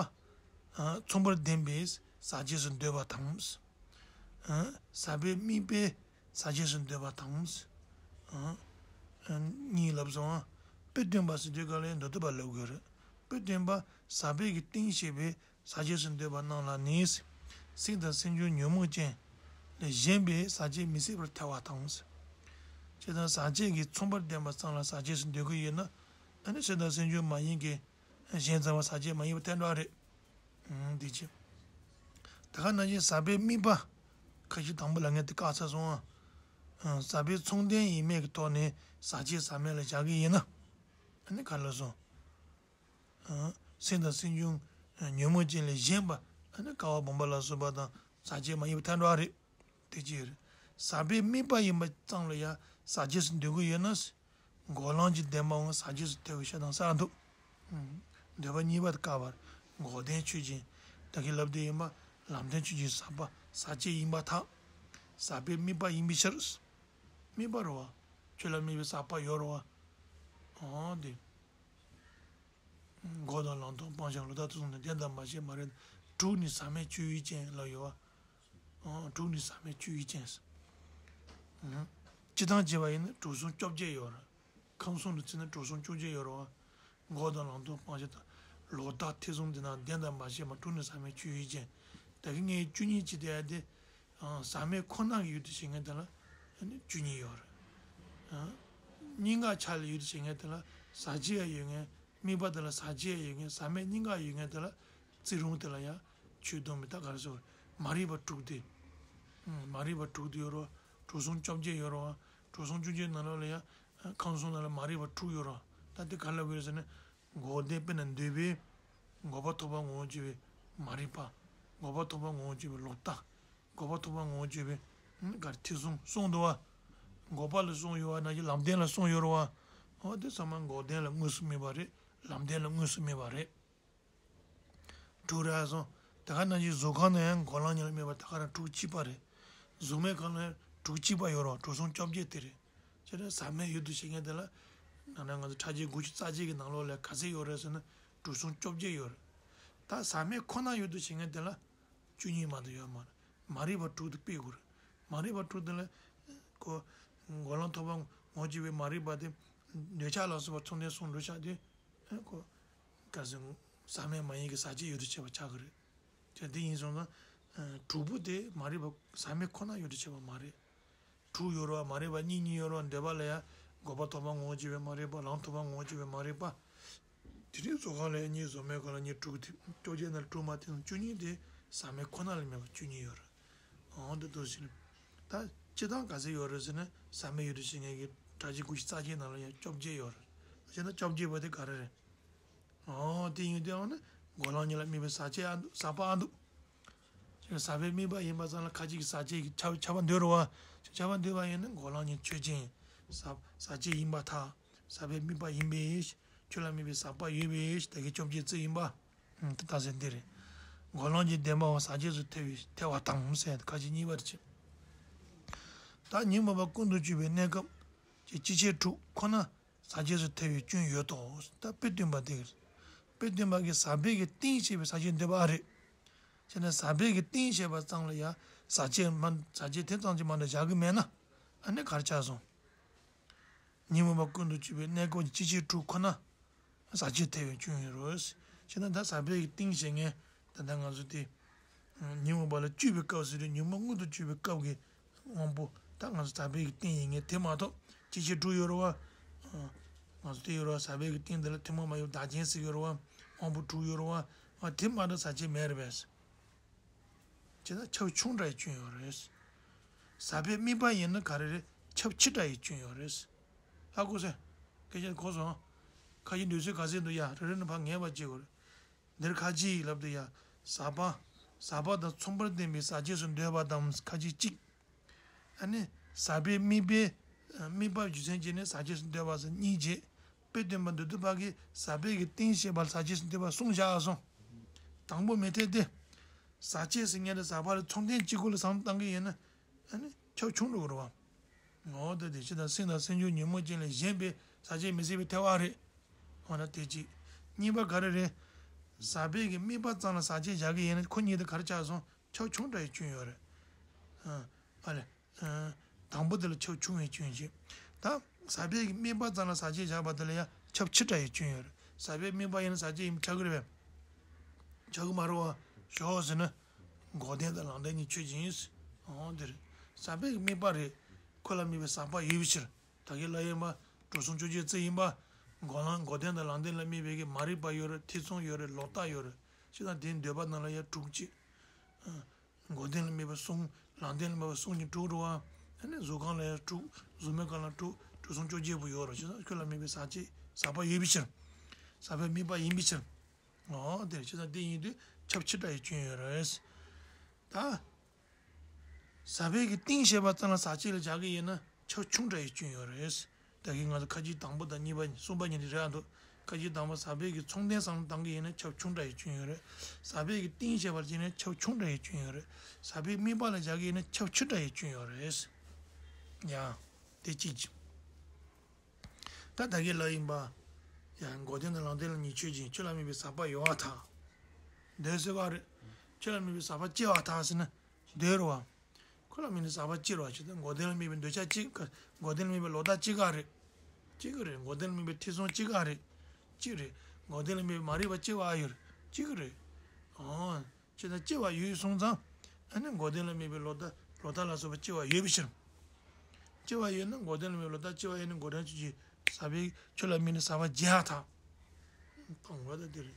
མཚུངས་པར་ལྡན་པའི་ཟག་བཅས་སུ་འདོད་པ་དང་། ཟག་པའི་དམིགས་པས་ཟག་བཅས་སུ་འདོད་པ་དང་། གཉིས་ལབ་སོང་། དཔེ་སྟོན་པ་ཟེར་དུས་ག་ལ་ཡང་མདོ་སྡེ་པ་ལབ་དགོས་རེད། དཔེ་སྟོན་པ་ཟག་པའི་གི་རྟེན་བྱེད་པའི་ཟག་བཅས་སུ་འདོད་པ་རྣམས་ལ་ནི། སེམས་དང་སེམས་བྱུང་ཉོན་མོངས་ཅན་ལས་གཞན་པའི་ཟག་བཅས་མི་སྲིད་པར་ཐལ་བ་དང་། ཇི་ལྟར་ཟག་བཅས་ཀྱི་མཚུངས་པར་ལྡན་པ་ཙམ་ལ་ཟག་བཅས་སུ་འདོད་ཀྱི་ཡོད་ན། ཨ་ནི་སེམས་དང་སེམས་བྱུང་མ་ཡིན་གྱི། གཞན་ཙམ་པ་ཟག་བཅས་མ་ཡིན་པ་ཐལ་འགྲོ་བ་རེད། འདི་ཅི། ད་ག་ནང་བཞིན་ཟག་པའི་དམིགས་པ། ཁ་ཅིག་དང་པོ་ལ་ངས་དེ་བཀག་ཚར་སོང་ཨ། ཟག་པའི་མཚུངས་ལྡན་ཡིན་མིན་གྱི་ཐོག་ནས་ཟག་བཅས་ཟག་མེད་ལ་བཞག་གི་ཡིན་ན། ཨ་ནི་ག་ལ་སོང་། སེམས་དང་སེམས་བྱུང་ཉོན་མོངས་ཅན་ལས་གཞན་པ་ཨ་ནི་ཀ་བ་བུམ་པ་ལ་སོགས་པ་དང་ཟག་བཅས་མ་ཡིན་པ་ཐལ་འགྲོ་བ་རེད། དེ་ཅི་རེད། ཟག་པའི་དམིགས་པ་ཡིན་པ་ཙམ་ལ་ཡང་ཟག་བཅས་སུ་འདོད་ཀྱི་ཡོད་ན། འགོག་ལམ་གྱི་བདེན་པའང་ཟག་བཅས་སུ་ཐལ་བའི་ཕྱིར་དང་གསལ་འདུག་འདོད་པ་གཉིས་པ་དེ་བཀག་པར་འགོག་བདེན་ཆོས་ཅན། ད་གིན་ལབ་དེ་ཡིན་པ་ལམ་བདེན་ཆོས་ཅན་ཟག་པ་ཟག་བཅས་ཡིན་པར་ཐལ། ཟག་པའི་དམིགས་པ་ཡིན་པའི་ཕྱིར། དམིགས་པ་རེད་བ། ཆོས་ལ་དམིགས་པའི་ཟག་པ་ཡོད་རེད་བ། འོ་དེ། འགོག་དང་ལམ་མཐོང་སྤང་བྱ་ལོག་ལྟ་ཐེ་ཚོམ་དང་བདེན་དང་མ་བྱས་མ་རེད། དྲུག་ནི་ཟག་མེད་སྤྱོད་ཡུལ་ཅན་ལབ་ཡོད་བ། དྲུག་ནི་ཟག་མེད་སྤྱོད་ཡུལ་ཅན། སྤྱིར་བཏང་བྱས་པ་ཡིན་ན་དྲུག་གསུམ་བཅོ་བརྒྱད་ཡོད་རེད། ཁམས་གསུམ་དུ་བརྩིས་ན་དྲུག་གསུམ་བཅོ་བརྒྱད་ཡོད་རེད་བ། འགོག་དང་ལམ་མཐོང་སྤང་བྱ་དང་ལོག་ལྟ་ཐེ་ཚོམ་དེ་དང་བདེན་དང་མ་བྱས་མ་དྲུག་ནི་ཟག་མེད་སྤྱོད་ཡུལ་ཅན། ད་གིན་ངས་བཅུ་གཉིས་ཅིག་བལྟས་ཡ་དེ། ཟག་མེད་ཁོ་ན་གི་ཡུལ་དུ་བྱེད་མཁན་དེ་ལ་བཅུ་གཉིས་ཡོད་རེད། གཉིས་ཀ་ཆ་ལས་ཡུལ་དུ་བྱེད་མཁན་དེ་ལ་ཟག་བཅས་ཡ་ཡོད་མཁན། དམིགས་པ་དེ་ལ་ཟག་བཅས་ཡོད་མཁན་ཟག་མེད་གཉིས་ཀ་ཡོད་མཁན་དེ་ལ་བརྩི་རུང་དེ་ལ་ཡང་ཆོས་སྡོམ་པའི་ད་ག་རེ་ཟེར། མ་རིག་པ་དྲུག་སྟེ། མ་རིག་པ་དྲུག་སྟེ་ཡོད་རོ། དྲུག་གསུམ་བཅོ་བརྒྱད་ཡོད་རོ། དྲུག་གསུམ་བཅོ་བརྒྱད་ནང་ལོགས་ལ་ཡང་ཁམས་གསུམ་ནང་ལ་མ་རིག་པ་དྲུག་ཡོད་རོ། ད་དེ་ག་ལ་བས་ཟེར་ན། འགོག་བདེན་དཔེར་ན་འདོད་པས་འགོག་པ་ཐོབ་པར་ངོ་བོར་གྱུར་པའི་མ་རིག་པ། འགོག་པ་ཐོབ་པར་ངོ་བོར་གྱུར་པའི་ལོག་ལྟ། འགོག་པ་ཐོབ་པར་ངོ་བོར་གྱུར་པའི་ག་རེ་ཐེ་ཚོམ་གསུམ་འདུག་བ། འགོག་པ་ལ་གསུམ་ཡོད་པ་ནང་བཞིན་ལམ་བདེན་ལ་གསུམ་ཡོད་རེད་བ། འོ་དེ་ཚང་མ་འགོག་བདེན་ལ་དངོས་སུ་དམིགས་པ་རེད། ལམ་བདེན་ལ་དངོས་སུ་དམིགས་པ་རེད། དྲུག་རེད་སོང་། དེ་ག་ནང་བཞིན་གཟུགས་ཁམས་ན་ཡང་འགོག་ལམ་གཉིས་ལ་དམིགས་པ་དེ་ག་རང་དྲུག་གཅིག་པ་རེད། གཟུགས་མེད་ཁམས་ན་ཡང་དྲུག་གཅིག་པ་ཡོད་རེད་བ། དྲུག་གསུམ་བཅོ་བརྒྱད་དེ་རེད། བྱས་ཙང་ཟག་མེད་ཡུལ་དུ་བྱེད་མཁན་དེ་ལ། ནང་ན་ང་ཚོ་ཕྲ་རྒྱས་དགུ་བཅུ་རྩ་གཅིག་གི་ནང་ལོགས་ལ་ག་ཚད་ཡོད་རེད་ཟེར་ན་དྲུག་གསུམ་བཅོ་བརྒྱད་ཡོད་རེད། ད་ཟག་མེད་ཁོ་ན་ཡུལ་དུ་བྱེད་མཁན་དེ་ལ། བཅུ་གཉིས་མ་གཏོགས་ཡོད་མ་རེད། མ་རིག་པ་དྲུག་དེ་དཔེ་དགོས་རེད། མ་རིག་པ་དྲུག་དེ་ལ། ཁོ། འགོག་ལམ་ཐོབ་པ་ངོ་བོར་གྱུར་པའི་མ་རིག་པ་དེ། འདོད་ཆགས་ལ་སོགས་པ་ཚོགས་ལྡན་གསུམ་འགྲོ་ཆགས་དེ། ཁོ། ག་ཟེར། ཟག་མེད་མ་ཡིན་གྱི་ཟག་བཅས་ཡོད་དུ་བྱེད་པ་ཆགས་ཀྱི་རེད། དེ་དེ་ཡིན་སོང་ཙང་། དྲུག་པོ་དེ་མ་རིག་པ་ཟག་མེད་ཁོ་ན་ཡོད་དུ་བྱེད་པ་མ་རེད། དྲུག་ཡོད་རེད་བ། མ་རིག་པ་གཉིས་གཉིས་ཡོད་རེད་བ། འདོད་པ་ལ་ཡང་འགོག་པ་ཐོབ་པ་ངོ་བོ་གཅིག་པའི་མ་རིག་པ། ལམ་ཐོབ་པ་ངོ་བོ་གཅིག་པའི་མ་རིག་པ། དེ་རིང་གཟུགས་ཁམས་ལ་ཡང་གཉིས། གཟུགས་མེད་ཁམས་ལ་གཉིས། དྲུག་དེ་བཅོ་བརྒྱད་ན་དྲུག་མ་ཐེ་ཚོམ་བཅུ་གཉིས་དེ་ཟག་མེད་ཁོ་ན་ལ་མེད་པ་བཅུ་གཉིས་ཡོད་རེད། འོ་འདི་འདུག་ཟེར། ད་སྤྱིར་བཏང་ག་ཚོད་ཡོད་རེད་ཟེར་ན། ཟག་མེད་ཡོད་དུ་བྱེད་མཁན་གྱི་སྒྲ་བཅས་དགུ་བཞི་རྩ་བརྒྱད་ནང་ལ་ཡང་བཅོ་བརྒྱད་ཡོད་རེད། བྱས་ན་བཅོ་བརྒྱད་པ་དེ་ག་རེ་རེད། འོ་དེ་ཡིན་དུས་འོ་ན་འགོག་ལམ་གཉིས་ལ་དམིགས་པའི་ཟག་བཅས་ཨ་འདུག་ཟག་པ་ཨ་འདུག་ཅེས་ཟག་པའི་དམིགས་པ་ཡིན་པ་ཙམ་ལ་ཁ་ཅིག་གིས་ཟག་བཅས་ཀྱི་ཁྱབ་ཁྱབ་པ་འདོད་རེད་བ། ཁྱབ་པ་འདོད་པ་ཡིན་ན་འགོག་ལམ་གཉིས་ཆོས་ཅན། ཟག་ཟག་བཅས་ཡིན་པར་ཐལ། ཟག་པའི་དམིགས་པ་ཡིན་པས། ཆོས་ལ་དམིགས་པའི་ཟག་པ་ཡོད་པས། ད་གིན་བཅོ་བརྒྱད་རྩིས་ཡིན་པ། ཨང་། དེ་ལྟ་ཚུལ་འདི་རེད། འགོག་ལམ་གྱི་བདེན་པའང་ཟག་བཅས་སུ་ཐལ་བའི་ཐལ་བ་དང་ཟེར་ཁ་ཅིག་གཉིས་པར་བྱེད། ད་ཉོན་མོངས་པ་ཀུན་ཏུ་སྤྱོད་པའི་གནས་སྐབས་ཀྱི་སྤྱི་བྱེ་དྲུག་ཁོ་ན་ཟག་བཅས་སུ་ཐལ་བའི་སྐྱོན་ཡོད་དོ། ད་དཔེ་སྟོན་པ་དེ་གིས། དཔེ་སྟོན་པ་གིས་ཟག་པའི་གི་རྟེན་བྱེད་པའི་ཟག་བཅས་འདོད་པ་ཨ་རེད། བྱས་ན་ཟག་པའི་གི་རྟེན་བྱེད་པ་ཙམ་ལ་ཡང་ཟག་བཅས་མ་ཟག་བཅས་དེ་ཙམ་གྱིས་མ་འདྲ་བཞག་གི་མེད་ན། ཨ་ནི་ག་རེ་ཆགས་སོང་། ཉོན་མོངས་པ་ཀུན་ཏུ་སྤྱོད་པའི་གནས་སྐབས་ཀྱི་སྤྱི་བྱེ་དྲུག་ཁོ་ན་ཟག་བཅས་ཐལ་བའི་སྐྱོན་ཡོད་རེད། བྱས་ན་ད་ཟག་པའི་གི་རྟེན་བྱེད་མཁན་ད་ལྟ་ང་ཚོ་དེ། ཉོན་མོངས་པ་ལ་སྤྱོད་པའི་སྐབས་སུ་རེད། ཉོན་མོངས་མངོན་དུ་སྤྱོད་པའི་སྐབས་ཀྱི་དབང་པོ་ད་ང་ཚོ་ཟག་པའི་གི་རྟེན་ཡིན་མཁན་དེ་མ་གཏོགས་སྤྱི་བྱེ་དྲུག་ཡོད་རེད་བ། ང་ཚོ་དེ་ཡོད་རེད་བ། ཟག་པའི་གི་རྟེན་དེ་ལ་ཐུན་མོང་མ་ཡིན་པ་བདག་རྐྱེན་ཟེར་ཡོད་རེད་བ། དབང་པོ་དྲུག་ཡོད་རེད་བ། དེ་མ་གཏོགས་ཟག་བཅས་མེད་རེད་པས། བྱས་ན་ཁྱབ་ཆུང་དྲགས་ཡི་སྐྱོན་ཡོད་རེད། ཟག་པའི་དམིགས་པ་ཡིན་ན་ག་རེ་རེད། ཁྱབ་ཆེ་དྲགས་ཡི་སྐྱོན་ཡོད་རེད། ཧ་གོ་སོང་། སྐད་ཆ་གོ་སོང་། ཁ་ཅིག་འདོད་ཚུལ་ག་ཚོད་འདུག་ཡ། རེ་རེ་ནས་ཕར་ངེས་པ་བྱེད་དགོས་རེད། འདིར་ཁ་ཅིག་ལབ་དུས་ཡ། ཟག་པ། ཟག་པ་དང་མཚུངས་པར་ལྡན་པའི་ཟག་བཅས་སུ་འདོད་པ་དང་ཁ་ཅིག་གཅིག་ཨ་ནི། ཟག་པའི་དམིགས་པའི། དམིགས་པ་རྒྱུ་མཚན་བྱས་ནས་ཟག་བཅས་སུ་འདོད་པ་ཟེར་གཉིས་བྱས། དཔེ་སྟོན་པ་འདོད་དུ་བ་གིས་ཟག་པའི་གི་རྟེན་བྱེད་པ་ལ་ཟག་བཅས་སུ་འདོད་པ་གསུངས་བཞག་སོང་། དང་པོ་མི་འཐད་དེ། ཟག་བཅས་ཟེར་མཁན་དེ་ཟག་པ་ལ་མཚུངས་ལྡན་གཅིག་པུ་ལ་བསམ་བློ་བཏང་གི་ཡིན་ན། ཨ་ནི་ཁྱབ་ཆུང་འགྲོ་གི་རེད་བ། འོ་ད་དེ་ཕྱི་དང་སེམས་དང་སེམས་བྱུང་ཉོན་མོངས་ཅན་ལས་གཞན་པའི་ཟག་བཅས་མི་སྲིད་པའི་ཐལ་བ་རེད། འོ་ན་དེ་གཅིག་གཉིས་པ་ག་རེ་རེད། ཟག་པའི་གི་དམིགས་པ་ཙམ་ལ་ཟག་བཅས་བཞག་གི་ཡིན་ན་ཁོ་གཉིས་དེ་ག་རེ་ཆགས་སོང་། ཁྱབ་ཆུང་དྲགས་ཡི་སྐྱོན་ཡོད་རེད། ཨ་ལས། དང་པོ་དེ་ལ་ཁྱབ་ཆུང་བའི་སྐྱོན་བྱེད། ད་ཟག་པའི་གི་དམིགས་པ་ཙམ་ལ་ཟག་བཅས་བཞག་པ་དེ་ལ་ཡང་ཁྱབ་ཆེ་དྲགས་ཡི་སྐྱོན་ཡོད་རེད། ཟག་པའི་དམིགས་པ་ཡིན་ན་ཟག་བཅས་ཡིན་ཆགས་ཀྱི་རེད་པས། ཆགས་ཀྱི་མ་རེད་བ། ཞོག་ཟེར་ན། འགོག་བདེན་དང་ལམ་བདེན་གཉིས་ཆོས་ཅན། འོ་འདིར། ཟག་པའི་གི་དམིགས་པ་རེད། ཁོ་ལ་དམིགས་པའི་ཟག་པ་ཡོད་པའི་ཕྱིར། ད་གིན་ལབ་ཡིན་པ། དྲུག་གསུམ་བཅོ་བརྒྱད་རྩིས་ཡིན་པ། འགོག་ལམ་འགོག་བདེན་དང་ལམ་བདེན་ལ་དམིགས་པའི་གི་མ་རིག་པ་ཡོད་རེད། ཐེ་ཚོམ་ཡོད་རེད། ལོག་ལྟ་ཡོད་རེད། ཅི་ལྟར་དེའི་འདོད་པ་རྣམས་ལ་ཡང་དྲུག་གཅིག་འགོག་བདེན་ལ་དམིགས་པ་གསུམ། ལམ་བདེན་ལ་དམིགས་པ་གསུམ་གྱིས་དྲུག་རེད་བ། ཨ་ནི་གཟུགས་ཁམས་ལ་ཡང་དྲུག་གཟུགས་མེད་ཁམས་ལ་དྲུག་དྲུག་གསུམ་བཅོ་བརྒྱད་པོ་ཡོད་རེད། ཅི་ལྟར་ཁྱོད་ལ་དམིགས་པའི་ཟག་བཅས་ཟག་པ་ཡོད་པའི་ཕྱིར། ཟག་པའི་དམིགས་པ་ཡིན་པའི་ཕྱིར། འོ་དེར་ཅི་ལྟར་དེ་ཡིན་དུས་ཁྱབ་ཆེ་དྲགས་ཡི་སྐྱོན་ཡོད་རེད། ད། ཟག་པའི་གི་རྟེན་བྱེད་པ་ཙམ་ལ་ཟག་བཅས་ལ་བཞག་གི་ཡིན་ན་ཁྱབ་ཆུང་དྲགས་ཡི་སྐྱོན་ཡོད་རེད། ད་གིན་ང་ཚོ་ཁ་ཅིག་དང་པོ་དང་གཉིས་པ་གསུམ་པ་གཉིས་དེ་རེད་འདུག་ཁ་ཅིག་དང་པོ་ཟག་པའི་གི་མཚུངས་ལྡན་བསམ་བློ་བཏང་གི་ཡིན་ན་ཁྱབ་ཆུང་དྲགས་ཡི་སྐྱོན་ཡོད་རེད། ཟག་པའི་གི་རྟེན་བྱེད་པར་བྱས་ན་ཁྱབ་ཆུང་དྲགས་ཡི་སྐྱོན་ཡོད་རེད། ཟག་པའི་དམིགས་པ་ལ་བཞག་གི་ཡིན་ན་ཁྱབ་ཆེ་དྲགས་ཡི་སྐྱོན་ཡོད་རེད། ཡ། དེ་གཅིག་གཅིག་ད་ད་གིན་ལབ་ཡིན་པ། ཡང་འགོག་བདེན་དང་ལམ་བདེན་ལ་གཉིས་ཆོས་ཅན། ཁྱོད་ལ་དམིགས་པའི་ཟག་པ་ཡོད་པར་ཐལ། འདོད་ཟེར་བ་རེད། ཁྱོད་ལ་དམིགས་པའི་ཟག་པ་སྐྱེ་བར་ཐལ་ཟེར་ན། འདོད་རེད་བ། ཁོ་ལ་དམིགས་ནས་ཟག་པ་སྐྱེ་རེད་བ། ཅི་ལྟར་འགོག་བདེན་ལ་དམིགས་པའི་འདོད་ཆགས་གཅིག་ག་འགོག་བདེན་ལ་དམིགས་པའི་ལོག་ལྟ་གཅིག་ག་རེད། གཅིག་གི་རེད། འགོག་བདེན་ལ་དམིགས་པའི་ཐེ་ཚོམ་གཅིག་ག་རེད། གཅིག་རེད། འགོག་བདེན་ལ་དམིགས་པའི་མ་རིག་པ་སྐྱེ་བ་ཡོད་རེད། གཅིག་གི་རེད། འོ། ཅི་ལྟར་སྐྱེ་བ་ཡོད་སོང་ཙང་། ཨ་ནི་འགོག་བདེན་ལ་དམིགས་པའི་ལོག་ལྟ་ལོག་ལྟ་ལ་སོགས་པ་སྐྱེ་བ་ཡོད་པའི་ཕྱིར། སྐྱེ་བ་ཡོད་ན་འགོག་བདེན་ལ་དམིགས་པའི་ལོག་ལྟ་སྐྱེ་བ་ཡོད་ན་འགོག་བདེན་ཆོས་ཅན། ཟག་པའི་ཁྱོད་ལ་དམིགས་ནས་ཟག་པ་བརྗེད་པར་ཐལ། གང་བ་ད་འདིར།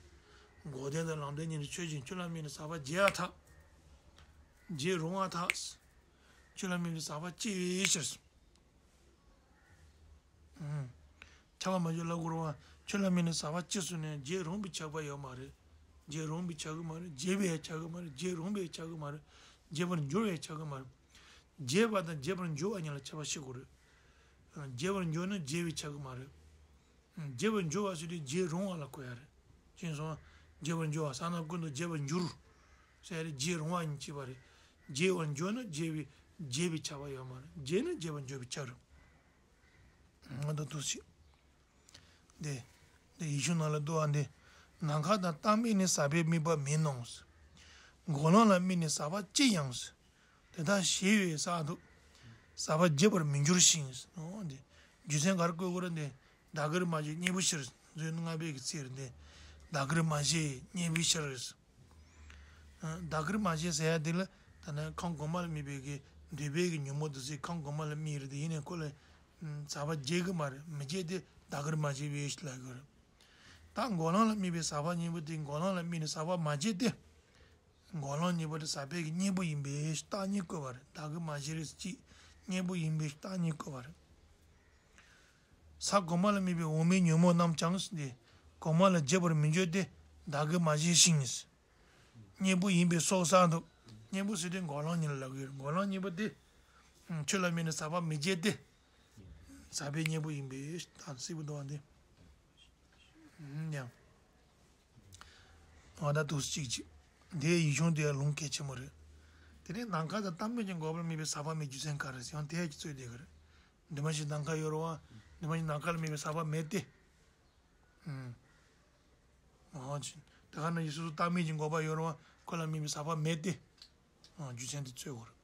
འགོག་བདེན་དང་ལམ་བདེན་གཉིས་ནི་ཆོས་ཅན། ཁྱོད་ལ་དམིགས་ནས་ཟག་པ་བརྗེད་པར་ཐལ། བརྗེད་རུང་བར་ཐལ། ཁྱོད་ལ་དམིགས་ནས་ཟག་པ་སྐྱེ་བའི་ཕྱིར། ཨུམ། ཁྱབ་པ་མ་བརྗོད་ལ་གོ་རུང་བ། ཁྱོད་ལ་དམིགས་ནས་ཟག་པ་སྐྱེས་སོང་ནས་བརྗེད་རུང་བའི་ཁྱབ་པ་ཡོད་མ་རེད། བརྗེད་རུང་བའི་ཁྱབ་ཀྱི་མ་རེད། བརྗེད་པའི་ཁྱབ་ཀྱི་མ་རེད། བརྗེད་རུང་བའི་ཁྱབ་ཀྱི་མ་རེད། བརྗེད་པར་འགྱུར་བའི་ཁྱབ་ཀྱི་མ་རེད། བརྗེད་པ་དང་བརྗེད་པར་འགྱུར་བ་གཉིས་ལ་ཁྱད་པར་ཤེས་དགོས་རེད། བརྗེད་པར་འགྱུར་ན་བརྗེད་པའི་ཁྱབ་ཀྱི་མ་རེད། བརྗེད་པར་འགྱུར་བ་ཟེར་དུས་བརྗེད་རུང་བ་ལ་གོ་ཡ་རེད། ཅེས་སོང་། བརྗེད་པར་འགྱུར་བ་ས་ན་ཀུན་ཏུ་བརྗེད་པར་འགྱུར། ཟེར་རེད། བརྗེད་རུང་བ་ཡིན་གཅིག་པ་རེད། བརྗེད་པར་འགྱུར་ན་བརྗེད་པའི་བརྗེད་པའི་ཁྱབ་པ་ཡོད་མ་རེད། བརྗེད་ན་བརྗེད་པར་འགྱུར་བའི་ཁྱབ་རེད། ང་ད་འདུག་ཞིག་འདི། འདི་ཡིག་ཆུང་ནང་ལ་འདུག་ཨ་འདི། ནམ་མཁའ་དང་རྟགས་མེད་ནི་ཟག་པའི་དམིགས་པ་མིན་ནོ། འགོག་ལམ་ལ་དམིགས་ནས་ཟག་པ་སྐྱེ་ཡང་། དེ་དག་ཞེས་པའི་ས་འདུག་ཟག་པ་བརྗེད་པར་མི་འགྱུར་ཞིང་། འོ་འདི། རྒྱུ་མཚན་ག་རེ་བཀོད་དགོས་རེད་འདི། ད་གར་མ་བརྗེད་སྙིང་པོ་ཕྱིར་མཛོད་ལྔ་པའི་གི་ཚིག་རེད་འདི། བདག་གིར་མ་བྱས་རྙེད་པའི་ཕྱིར། ཨ། བདག་གིར་མ་བྱས་ཟེར་ཡ་དེ་ལ་ད་ནི་ཁམས་གོང་མ་ལ་དམིགས་པའི་གི་འདོད་པའི་གི་ཉོན་མོངས་དེ་ཚོས་ཁམས་གོང་མ་ལ་དམིགས་རེད་དེ། ཡིན་ནའི་ཁོ་ལ་ཟག་པ་བརྗེད་གི་མ་རེད། མི་བརྗེད་དེ་བདག་གིར་མ་བྱས་པའི་ཕྱིར་ལབ་དགོས་རེད། ད་འགོག་ལམ་ལ་དམིགས་པའི་ཟག་པ་གཉིས་པོ་དེ་འགོག་ལམ་ལ་དམིགས་ནས་ཟག་པ་མ་བརྗེད་དེ། འགོག་ལམ་གཉིས་པོ་དེ་ཟག་པའི་གི་གཉེན་པོ་ཡིན་པའི་ཕྱིར་བརྟག་གཉིས་བཀོད་པ་རེད། བདག་གིར་མ་བྱས་རེད་ཟེར་གཅིག། གཉེན་པོ་ཡིན་པའི་ཕྱིར་བརྟག་གཉིས་བཀོད་པ་རེད། ཟག་གོང་མ་ལ་དམིགས་པའི་འོག་མིན་ཉོན་མོངས་རྣམས་ཀྱང་ཟེར་ཏེ། གོང་མ་ལ་བརྗེད་པར་མི་འགྱུར་ཏེ། བདག་གིར་མ་བྱས་ཤིང་། གཉེན་པོ་ཡིན་པའི་སོགས་གསལ་འདུག། གཉེན་པོ་ཟེར་དུས་འགོག་ལམ་གཉིས་ལ་ལབ་ཀྱི་ཡོད། འགོག་ལམ་གཉིས་པོ་དེ། ཨ། ཆོས་ལ་དམིགས་ནས་ཟག་པ་མི་བརྗེད་དེ། ཟག་པའི་གཉེན་པོ་ཡིན་པའི་ཕྱིར་བརྟག་གཉིས་བཀོད་པ་འདི། ཨ། ཡང་། འོ་ད་འདུག་སེ་གཅིག་གཅིག། དེའི་ཡིག་ཆུང་དེ་ལུང་གལ་ཆེན་པོ་རེད། དེ་ནས་ནམ་མཁའ་དང་བལྟ་མིན་གྱི་འགོག་པ་ལ་དམིགས་པའི་ཟག་པ་མེད་རྒྱུ་མཚན་ག་རེ་ཟེར་ཡང་དེ་ཡང་གཅིག་རྩོད་བསྡད་ཀྱི་རེད། འདུས་མ་བྱས་ནམ་མཁའ་ཡོད་རེད་པ། འདུས་མ་བྱས་ནམ་མཁའ་ལ་དམིགས་པའི་ཟག་པ་མེད་དེ། ཨུམ། འོ་ཅི། དེ་ག་ནང་བཞིན་སོ་སོ་བལྟ་མིན་གྱི་འགོག་པ་ཡོད་རེད་པ། ཁོ་ལ་དམིགས་པའི་ཟག་པ་མེད་དེ། ཨ། རྒྱུ་མཚན་དེ་རྩོད་དགོས་རེད།